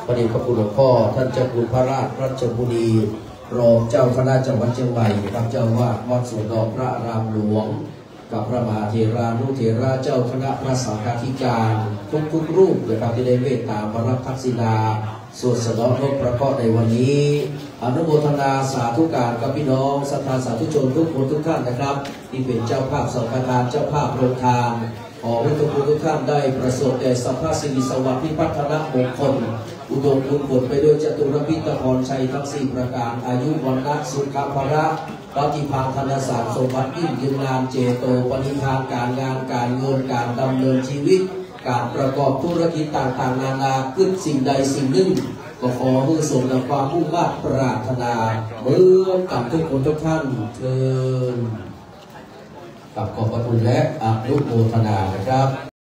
พระเดชพระคุณหลวงพ่อ ท่านเจ้าคุณพระราชรัชมุนี รองเจ้าคณะจังหวัดเชียงใหม่นะครับ เจ้าวาดวัดสวนดอกพระอารามหลวง กับพระมหาเถรานุเถระเจ้าคณะพระสังฆาธิการทุกๆรูปนะครับ ที่ได้เมตตามารับทักษิณาสวดสะเดาะนพเคราะห์ในวันนี้ อนุโมทนาสาธุการกับพี่น้องศรัทธาสาธุชนทุกคนทุกท่านนะครับ ที่เป็นเจ้าภาพสังฆทาน เจ้าภาพโรงทาน ขอให้ทุกคนทุกท่านได้ประสบแต่สัพพสิริสวัสดิ์ พิพัฒนมงคล อุดมกุลผลไปด้วยจตุรพิธพรชัยทั้งสี่ประการ อายุ วรรณะ สุขะ พละ ปฏิภาณ ธนสารสมบัติ ยิ่งยืนนาน เจโตปณิธาน การงานการเงิน การดำเนินชีวิต การประกอบธุรกิจต่างๆนานา คิดสิ่งใดสิ่งหนึ่ง ก็ขอให้สมดังความมุ่งมาดปรารถนาเหมือนกันทุกคนทุกท่านเทอญ ครับ ขอบพระคุณและอนุโมทนานะครับ